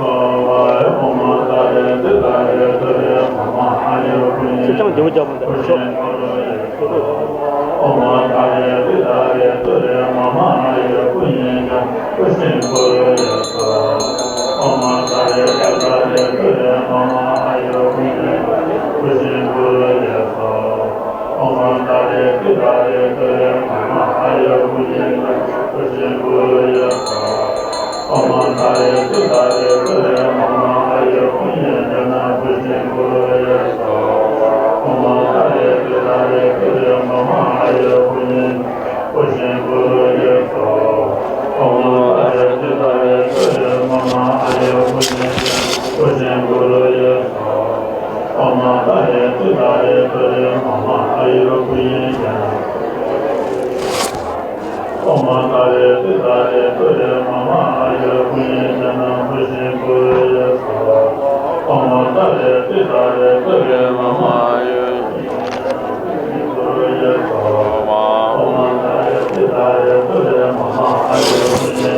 ཨོཾ་ཏཱ་རེ་ཏུཏྟཱ་རེ་ཏུ་རེ་མ་མ་ཨཱ་ཡུར་བྷཱུ་ཉི་ཅང་བདེ་པོ་རྒྱག་མི་འདུག་ཨོཾ་ཏཱ་རེ་ཏུཏྟཱ་རེ་ཏུ་རེ་མ་མ་ཨཱ་ཡུར་བྷཱུ་ཉི་ཨོཾ་ཏཱ་རེ་ཏུཏྟཱ་རེ་ཏུ་རེ་མ་མ་ཨཱ་ཡུར་བྷཱུ་ཉི་ཨོཾ་ཏཱ་རེ་ཏུཏྟཱ་རེ་ཏུ་རེ་མ་མ་ཨཱ་ཡུར་བྷཱུ་ཉི་ཨོཾ་ཏཱ་རེ་ཏུཏྟཱ་རེ་ཏུ་རེ་མ་མ་ཨཱ་ཡུར་བྷཱུ་ཉི་ཛྙཱ་ན་པུཥྚེ་ཀུ་རུ་ཡེ་སྭཱ་ཧཱ། ཨོཾ་ཏཱ་རེ་ཏུཏྟཱ་རེ་ཏུ་རེ་མ་མ་ཨཱ་ཡུར་བྷཱུ་ཉི་པུཥྚེ་ཀུ་རུ་ཡེ་སྭཱ་ཧཱ། ཨོཾ་ཏཱ་རེ་ཏུཏྟཱ་རེ་ཏུ་རེ་མ་མ་ཨཱ་ཡུར་བྷཱུ་ཉི་པུཥྚེ་ཀུ་རུ་ཡེ་སྭཱ་ཧཱ། ཨོཾ་ཏཱ་རེ་ཏུཏྟཱ་རེ་ཏུ་རེ་མ་མ་ཨཱ་ཡུར་བྷཱུ་ཉི་ཨོཾ་ཏཱ་རེ་ཏུཏྟཱ་རེ་ཏུ་རེ་མ་མ་ཨཱ་ཡུར་བྷཱུ་ཉི་ཛྙཱ་ན་པུཥྚེ་ཀུ་རུ་ཡེ་སྭཱ་ཧཱ། ཨོཾ་ཏཱ་རེ་ཏུཏྟཱ་རེ་ཏུ་རེ་མ་མ་ཨཱ་ཡུར་བྷཱུ་ཉི་ཀུ་རུ་ཡེ་སྭཱ་ཧཱ། ཨོཾ་ཏཱ་རེ་ཏུཏྟཱ་རེ་ཏུ་རེ་མ་མ་ཨཱ་ཡུར་བྷཱུ་ཉི་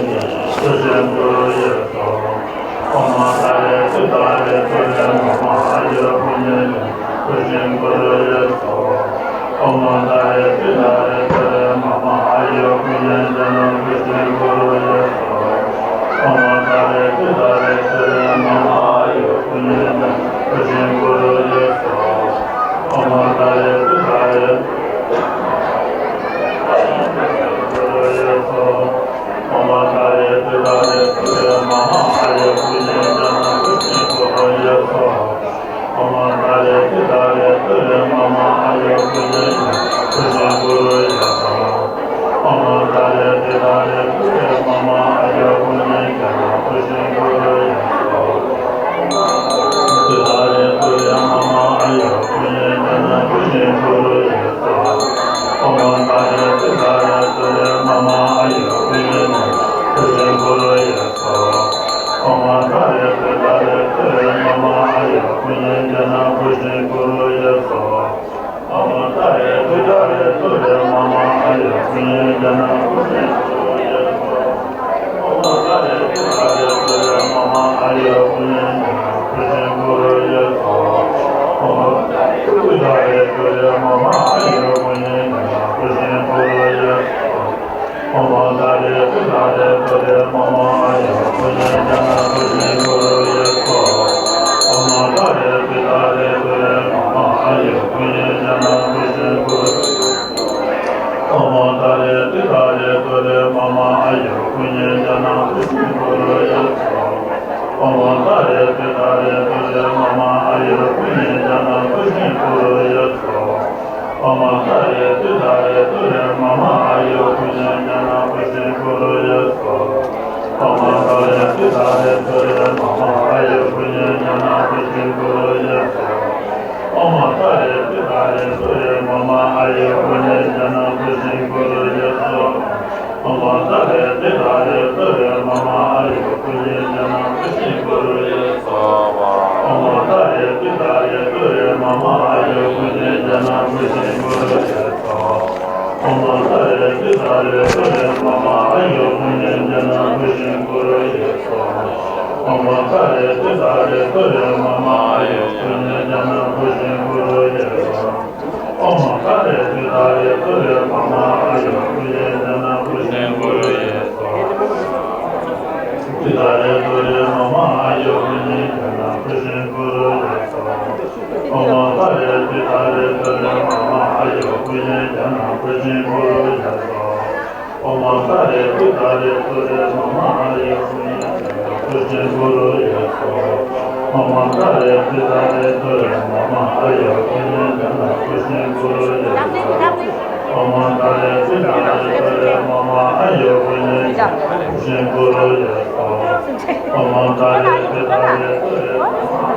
པུཥྚེ་ཀུ་རུ་ཡེ་སྭཱ་ཧཱ། ཨོཾ་ཏཱ་རེ་ཏུཏྟཱ་རེ་ཏུ་རེ་མ་མ་ཨཱ་ཡུར་བྷཱུ་ཉི་པུཥྚེ་ཀུ་རུ་ཡེ་སྭཱ་ཧཱ། ཨོཾ་ཏཱ་རེ་ཏུཏྟཱ་རེ་ཏུ་རེ་མ་མ་ཨཱ་ཡུར་བྷཱུ་ཉི་ཛྙཱ་ན་པུཥྚེ་ཀུ་རུ་ཡེ་སྭཱ་ཧཱ། ཨོཾ་ཏཱ་རེ་ཏུཏྟཱ་རེ་ཏུ་རེ་མ་མ་ཨཱ་ཡུར་བྷཱུ་ཉི་ཛྙཱ་ན་པུཥྚེ་ཀུ་རུ་ཡེ་སྭཱ་ཧཱ། ཨོཾ་ཏཱ་རེ་ཏུཏྟཱ་རེ་ཏུ་རེ་མ་མ་ཨཱ་ཡུར་བྷཱུ་ཉི་ཛྙཱ་ན་པུཥྚེ་ཀུ་རུ་ཡེ་སྭཱ་ཧཱ། ཨོཾ་ཏཱ་རེ་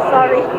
Sorry.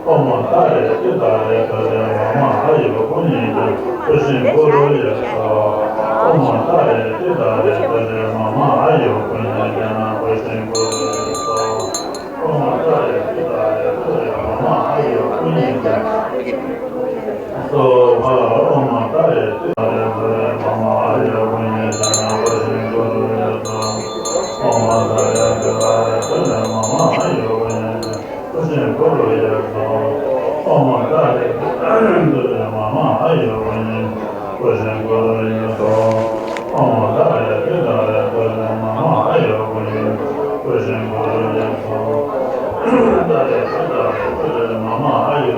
ཨོཾ་ཏཱ་རེ་ཏུཏྟཱ་རེ་ཏུ་རེ་མ་མ་ཨཱ་ཡུ་པུ་ཎྱེ་ཛྙཱ་ན་པུཥྱིཾ་ཀུ་རུ་ཡེ་སྭཱ་ཧཱ། ཨོཾ་ཏཱ་རེ་ཏུཏྟཱ་རེ་ཏུ་རེ་མ་མ་ཨཱ་ཡུ་པུཎྱེ་ཛྙཱ་ན་པུཥྱིཾ་ཀུ་རུ་ཡེ་སྭཱ་ཧཱ། ཨོཾ་ཏཱ་རེ་ཏུཏྟཱ་རེ་ཏུ་རེ་མ་མ་ཨཱ་ཡུ་པུཎྱེ་ཛྙཱ་ན་སྭཱ་ཧཱ། ཨོཾ་ཏཱ་རེ་ཏུཏྟཱ་རེ་ཏུ་རེ་མ་མ་ཨཱ་ཡུ་པུཎྱེ་ཛྙཱ་ན་པུཥྱིཾ་ཀུ་རུ་ཡེ་སྭཱ་ཧཱ། ཨོཾ་ཏཱ་རེ་ཏུཏྟཱ་རེ་ཏུ་རེ་མ་མ་ཨཱ་ཡུ་པུཎྱེ་ཛྙཱ་ན་པུཥྱིཾ་ཀུ་རུ་ཡེ་སྭཱ་ཧཱ། ཨོཾ་ཏཱ་རེ་ཏུཏྟཱ་རེ་ཏུ་རེ་མ་མ་ཨཱ་ཡུ་པུཎྱེ་ཛྙཱ་ན་པུཥྱིཾ་ཀུ་རུ་ཡེ་སྭཱ་ཧཱ། ཨོཾ་ཏཱ་རེ་ཏུཏྟཱ་རེ་ཏུ་རེ་མ་མ་ཨཱ་ཡུ་པུཎྱེ་ཛྙཱ་ན་པུཥྱིཾ་ཀུ་རུ་ཡེ་སྭཱ་ཧཱ། ཏཱ་རེ་ཏུཏྟཱ་རེ་ཏུ་རེ་མ་མ་ཨཱ་ཡུ་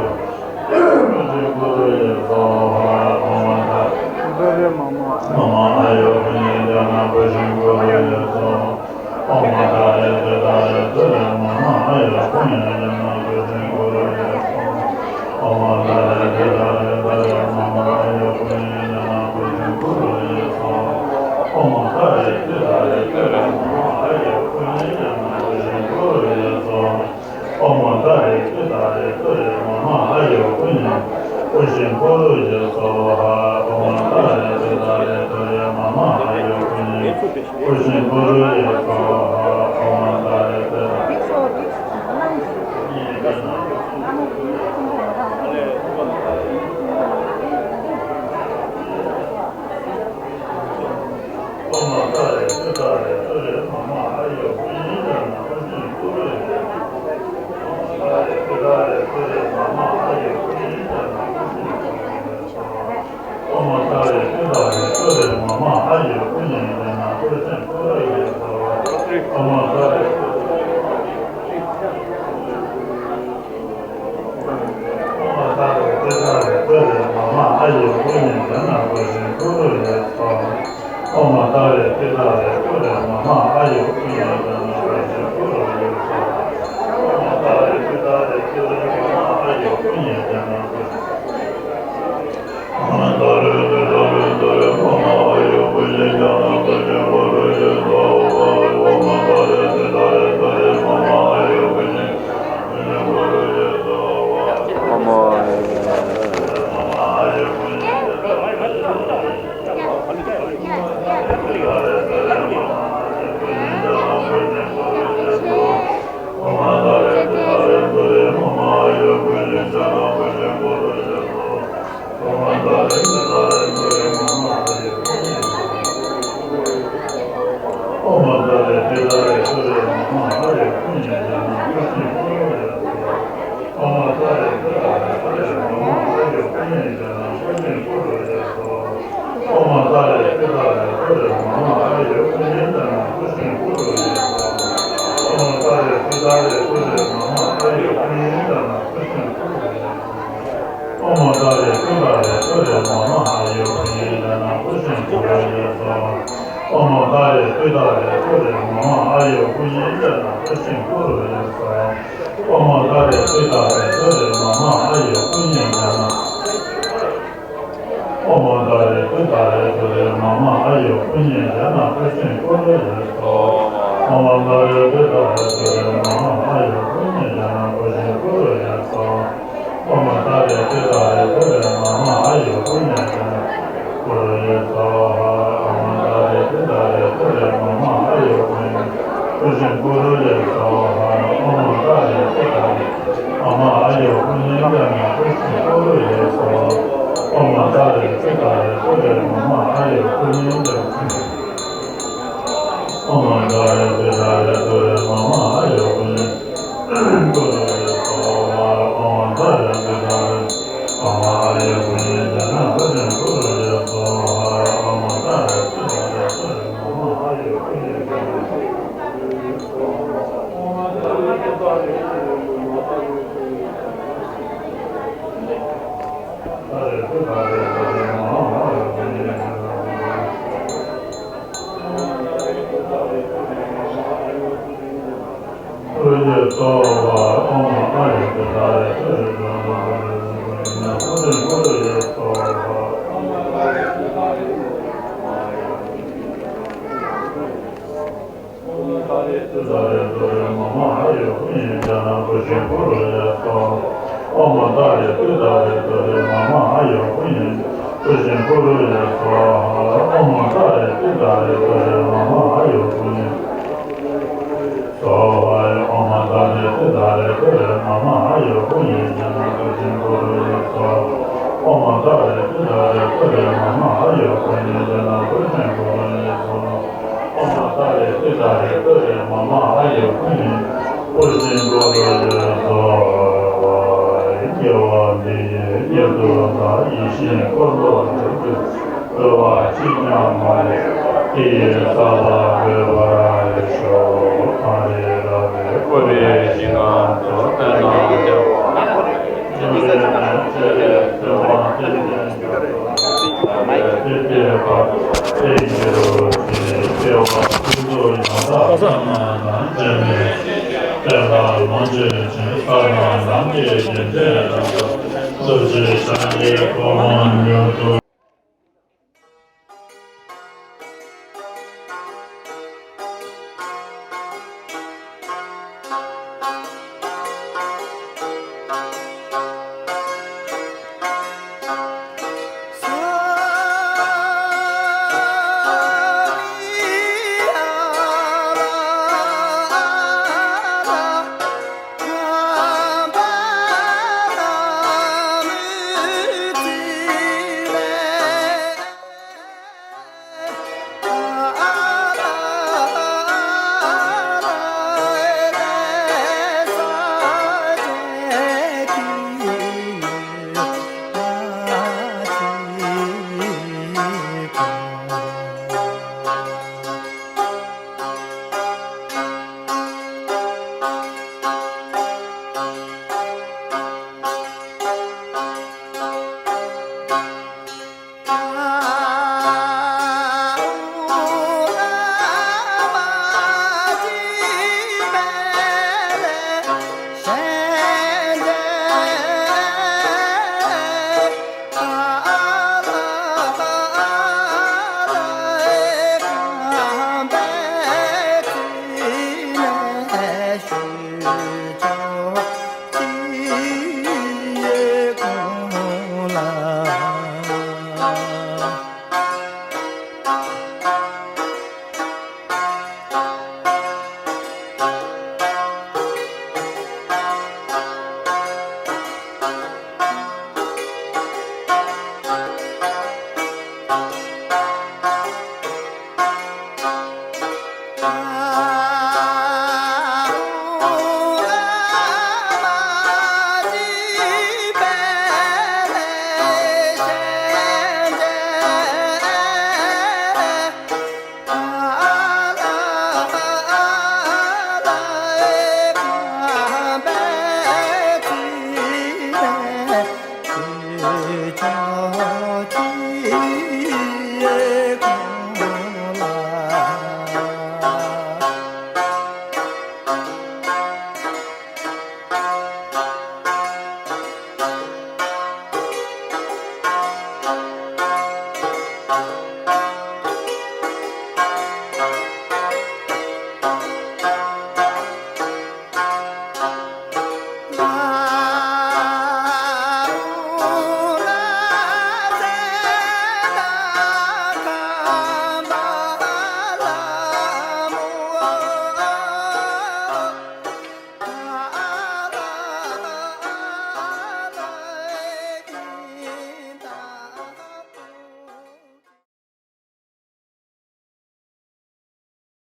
པུཥྱིཾ་ཀུ་རུ་ཡེ་སྭཱ་ཧཱ། ཨོཾ་ཏཱ་རེ་ཏུཏྟཱ་རེ་མ་མ་ཨཱ་ཡུ་པུཎྱེ་ཛྙཱ་ན་པུཥྱིཾ་ཀུ་རུ་ཡེ་སྭཱ་ཧཱ། ཨོཾ་ཏཱ་རེ་ཏུཏྟཱ་རེ་ཏུ་རེ་མ་མ་ཨཱ་ཡུ་པུཎྱེ་ཛྙཱ་ན་པུཥྱིཾ་ཀུ་རུ་ཡེ་སྭཱ་ཧཱ། ཨོཾ་ཏཱ་རེ་ཏུཏྟཱ་རེ་ཏུ་རེ་མ་མ་ཨཱ་ཡུ་པུཎྱེ་ཛྙཱ་ན་པུཥྱིཾ་ཀུ་རུ་ཡེ་སྭཱ་ཧཱ། ཨོཾ་ཏཱ་རེ་ཏུཏྟཱ་རེ་ཏུ་རེ་མ་མ་ཨཱ་ཡུ་པུཎྱེ་ཛྙཱ་ན་པུཥྱིཾ་ཀུ་རུ་ཡེ་སྭཱ་ཧཱ། ཨོཾ་ཏཱ་རེ་ཏུཏྟཱ་རེ་ཏུ་རེ་མ་མ་ཨཱ་ཡུ་པུཎྱེ་ཛྙཱ་ན་པུཥྱིཾ་ཀུ་རུ་ཡེ་སྭཱ་ཧཱ། ཨོཾ་ཏཱ་རེ་ཏུཏྟཱ་རེ་ཏུ་རེ་མ་མ་ཨཱ་ཡུ་པུཎྱེ་ཛྙཱ་ན་པུཥྱིཾ་ཀུ་རུ་ཡེ་སྭཱ་ཧཱ། ཨོཾ་ཏཱ་རེ་ཏུཏྟཱ་རེ། ཨོཾ་ཏཱ་རེ་ཏུཏྟཱ་རེ་ཏུ་རེ་མ་མ་ཨཱ་ཡུ་པུཎྱེ་ཛྙཱ་ན་པུཥྱིཾ་ཀུ་རུ་ཡེ་སྭཱ་ཧཱ། ཨོཾ་ཏཱ་རེ་ཏུཏྟཱ་རེ་ཏུ་རེ་མ་མ་ཨཱ་ཡུ་པུཎྱེ་ཛྙཱ་ན་པུཥྱིཾ་ཀུ་རུ་ཡེ་སྭཱ་ཧཱ། ཨོཾ་ཏཱ་རེ་ཏུཏྟཱ་རེ་ཏུ་རེ་མ་མ་ཨཱ་ཡུ་པུཎྱེ་ཛྙཱ་ན་པུཥྱིཾ་ཀུ་རུ་ཡེ་སྭཱ་ཧཱ། ཨོཾ་ཏཱ་རེ། ཨོཾ་ཏཱ་རེ་ཏུཏྟཱ་རེ་ཏུ་རེ་མ་མ་ཨཱ་ཡུ་པུཎྱེ་ཛྙཱ་ན་པུཥྱིཾ་ཀུ་རུ་ཡེ་སྭཱ་ཧཱ། ཨོཾ་ཏཱ་རེ་ཏུཏྟཱ་རེ་ཏུ་རེ་མ་མ་ཨཱ་ཡུ་པུཎྱེ་ཛྙཱ་ན་པུཥྱིཾ་ཀུ་རུ་ཡེ་སྭཱ་ཧཱ། ཨོཾ་ཏཱ་རེ་ཏུཏྟཱ་རེ་ཏུ་རེ་མ་མ་ཨཱ་ཡུ་པུཎྱེ་ཛྙཱ་ན་པུཥྱིཾ། ཨོཾ་ཏཱ་རེ་ཏུཏྟཱ་རེ་ཏུ་རེ་མ་མ་ཨཱ་ཡུ་པུཎྱེ་ཛྙཱ་ན་པུཥྱིཾ་ཀུ་རུ་ཡེ་སྭཱ་ཧཱ། ཨོཾ་ཏཱ་རེ་ཏུཏྟཱ་རེ་ཏུ་རེ་མ་མ་ཨཱ་ཡུ་པུཎྱེ་ཛྙཱ་ན་པུཥྱིཾ་ཀུ་རུ་ཡེ་སྭཱ་ཧཱ། ཨོཾ་ཨཱ་ཡུ་པུཎྱེ་ཛྙཱ་ན་པུཥྱིཾ་ཀུ་རུ་ཡེ་སྭཱ་ཧཱ། ཨོཾ་ཏཱ་རེ་ཏུཏྟཱ་རེ་ཏུ་རེ་མ་མ་ཨཱ་ཡུ་པུཎྱེ་ཛྙཱ་ན་པུཥྱིཾ་ཀུ་རུ་ཡེ་སྭཱ་ཧཱ། ཨོཾ་ཏཱ་རེ་ཏུཏྟཱ་རེ་ཏུ་རེ་མ་མ་ཨཱ་ཡུ་པུཎྱེ་ཛྙཱ་ན་པུཥྱིཾ་ཀུ་རུ་ཡེ་སྭཱ་ཧཱ། ཨོཾ་ཏཱ་རེ་ཏུཏྟཱ་རེ་ཏུ་རེ་མ་མ་ཨཱ་ཡུ་པུཎྱེ་ཛྙཱ་ན་པུཥྱིཾ་ཀུ་རུ་ཡེ་སྭཱ་ཧཱ། ཨོཾ་ཏཱ་རེ་ཏུཏྟཱ་རེ་ཏུ་རེ་མ་མ་ཨཱ་ཡུ་པུཎྱེ་ཛྙཱ་ན་པུཥྱིཾ་ཀུ་རུ་ཡེ་སྭཱ་ཧཱ། ཨོཾ་ཏཱ་རེ་ཏུཏྟཱ་རེ་ཏུ་རེ་མ་མ་ཨཱ་ཡུ་པུཎྱེ་ཛྙཱ་ན། ཨོཾ་ཏཱ་རེ་ཏུཏྟཱ་རེ་ཏུ་རེ་མ་མ་ཨཱ་ཡུ་པུཎྱེ་ཛྙཱ་ན་པུཥྱིཾ་ཀུ་རུ་ཡེ་སྭཱ་ཧཱ། ཨོཾ་ཏཱ་རེ་ཏུཏྟཱ་རེ་ཏུ་རེ་མ་མ་ཨཱ་ཡུ་པུཎྱེ་ཛྙཱ་ན་པུཥྱིཾ་ཀུ་རུ་ཡེ་སྭཱ་ཧཱ། ཨོཾ་ཏཱ་རེ་ཏུཏྟཱ་རེ་ཏུ་རེ་མ་མ་ཨཱ་ཡུ་པུཎྱེ་ཛྙཱ་ན་ཀུ་རུ་ཡེ་སྭཱ་ཧཱ། ཨོཾ་ཏཱ་རེ་ཏུཏྟཱ་རེ་ཏུ་རེ་མ་མ་ཨཱ་ཡུ་པུཎྱེ་པུཥྱིཾ་ཀུ་རུ་ཡེ་སྭཱ་ཧཱ། ཨོཾ་ཏཱ་རེ་ཏུཏྟཱ་རེ་མ་མ་ཨཱ་ཡུ་པུཎྱེ་ཛྙཱ་ན་པུཥྱིཾ་ཀུ་རུ་ཡེ་སྭཱ་ཧཱ། ཨོཾ་ཏཱ་རེ་ཏུཏྟཱ་རེ་ཏུ་རེ་མ་མ་ཨཱ་ཡུ་པུཎྱེ་ཛྙཱ་ན། ཨོཾ་ཏཱ་རེ་ཏུཏྟཱ་རེ་ཏུ་རེ་མ་མ་ཨཱ་ཡུ་པུཎྱེ་ཀུ་རུ་ཡེ་སྭཱ་ཧཱ། ཨོཾ་ཏཱ་རེ་ཏུཏྟཱ་རེ་མ་མ་ཨཱ་ཡུ་པུཎྱེ་ཛྙཱ་ན་པུཥྱིཾ་ཀུ་རུ་ཡེ་སྭཱ་ཧཱ། ཨོཾ་ཏཱ་རེ་ཏུཏྟཱ་རེ་ཏུ་རེ་མ་མ་ཨཱ་ཡུ་པུཎྱེ་ཛྙཱ་ན། ཏི་ཏཱ་རེ་ཏུ་རེ་མ་མ་ཨ་ཡོ་ཀུ་ཡེ་ཀུ་ཤི་ཀུ་རུ་ཡེ་སྭཱ་ཧཱ། ཨོཾ་ཏཱ་རེ་ཏི་ཏཱ་རེ་ཏུ་རེ་མ་མ་ཨ་ཡོ་ཀུ་ཡེ་སྭཱ་ཧཱ། ཨོཾ་ཏཱ་རེ་ཏི་ཏཱ་རེ་ཏུ་རེ་མ་མ་ཨ་ཡོ་ཀུ་ཡེ་ཇི་ན་ཀུ་ཤི་ཀུ་རུ་ཡེ་སྭཱ་ཧཱ། ཨོཾ་ཏཱ་རེ་ཏི་ཏཱ་རེ་ཏུ་རེ་མ་མ་ཨ་ཡོ་ཀུ་ཡེ་ཇི་ན་ཀུ་ཤི་ཀུ་རུ་ཡེ་སྭཱ་ཧཱ། ཨོཾ་ཏཱ་རེ་ཏི་ཏཱ་རེ་ཏུ་རེ་མ་མ་ཨ་ཡོ་ཀུ་ཡེ་ཀུ་ཤི་ཀུ་རུ་ཡེ་སྭཱ་ཧཱ། སྐྱེ་བ་འདི་ཡི་དཀྱིལ་དུ་ད་ཡིད་བཞིན་འཁོར་ལོ་སྒྱུར་དུ་འགྲོ་བ་གཅིག་ཀྱང་མ་ལུས། དེ་ཡི་ས་ལ་འགོད་པར་ཤོག་ཨ་རི་ར་བའི་ཀུ་རེ་ཤིང་ཁམས་སུ་སྟོན་ན་སྐྱབས།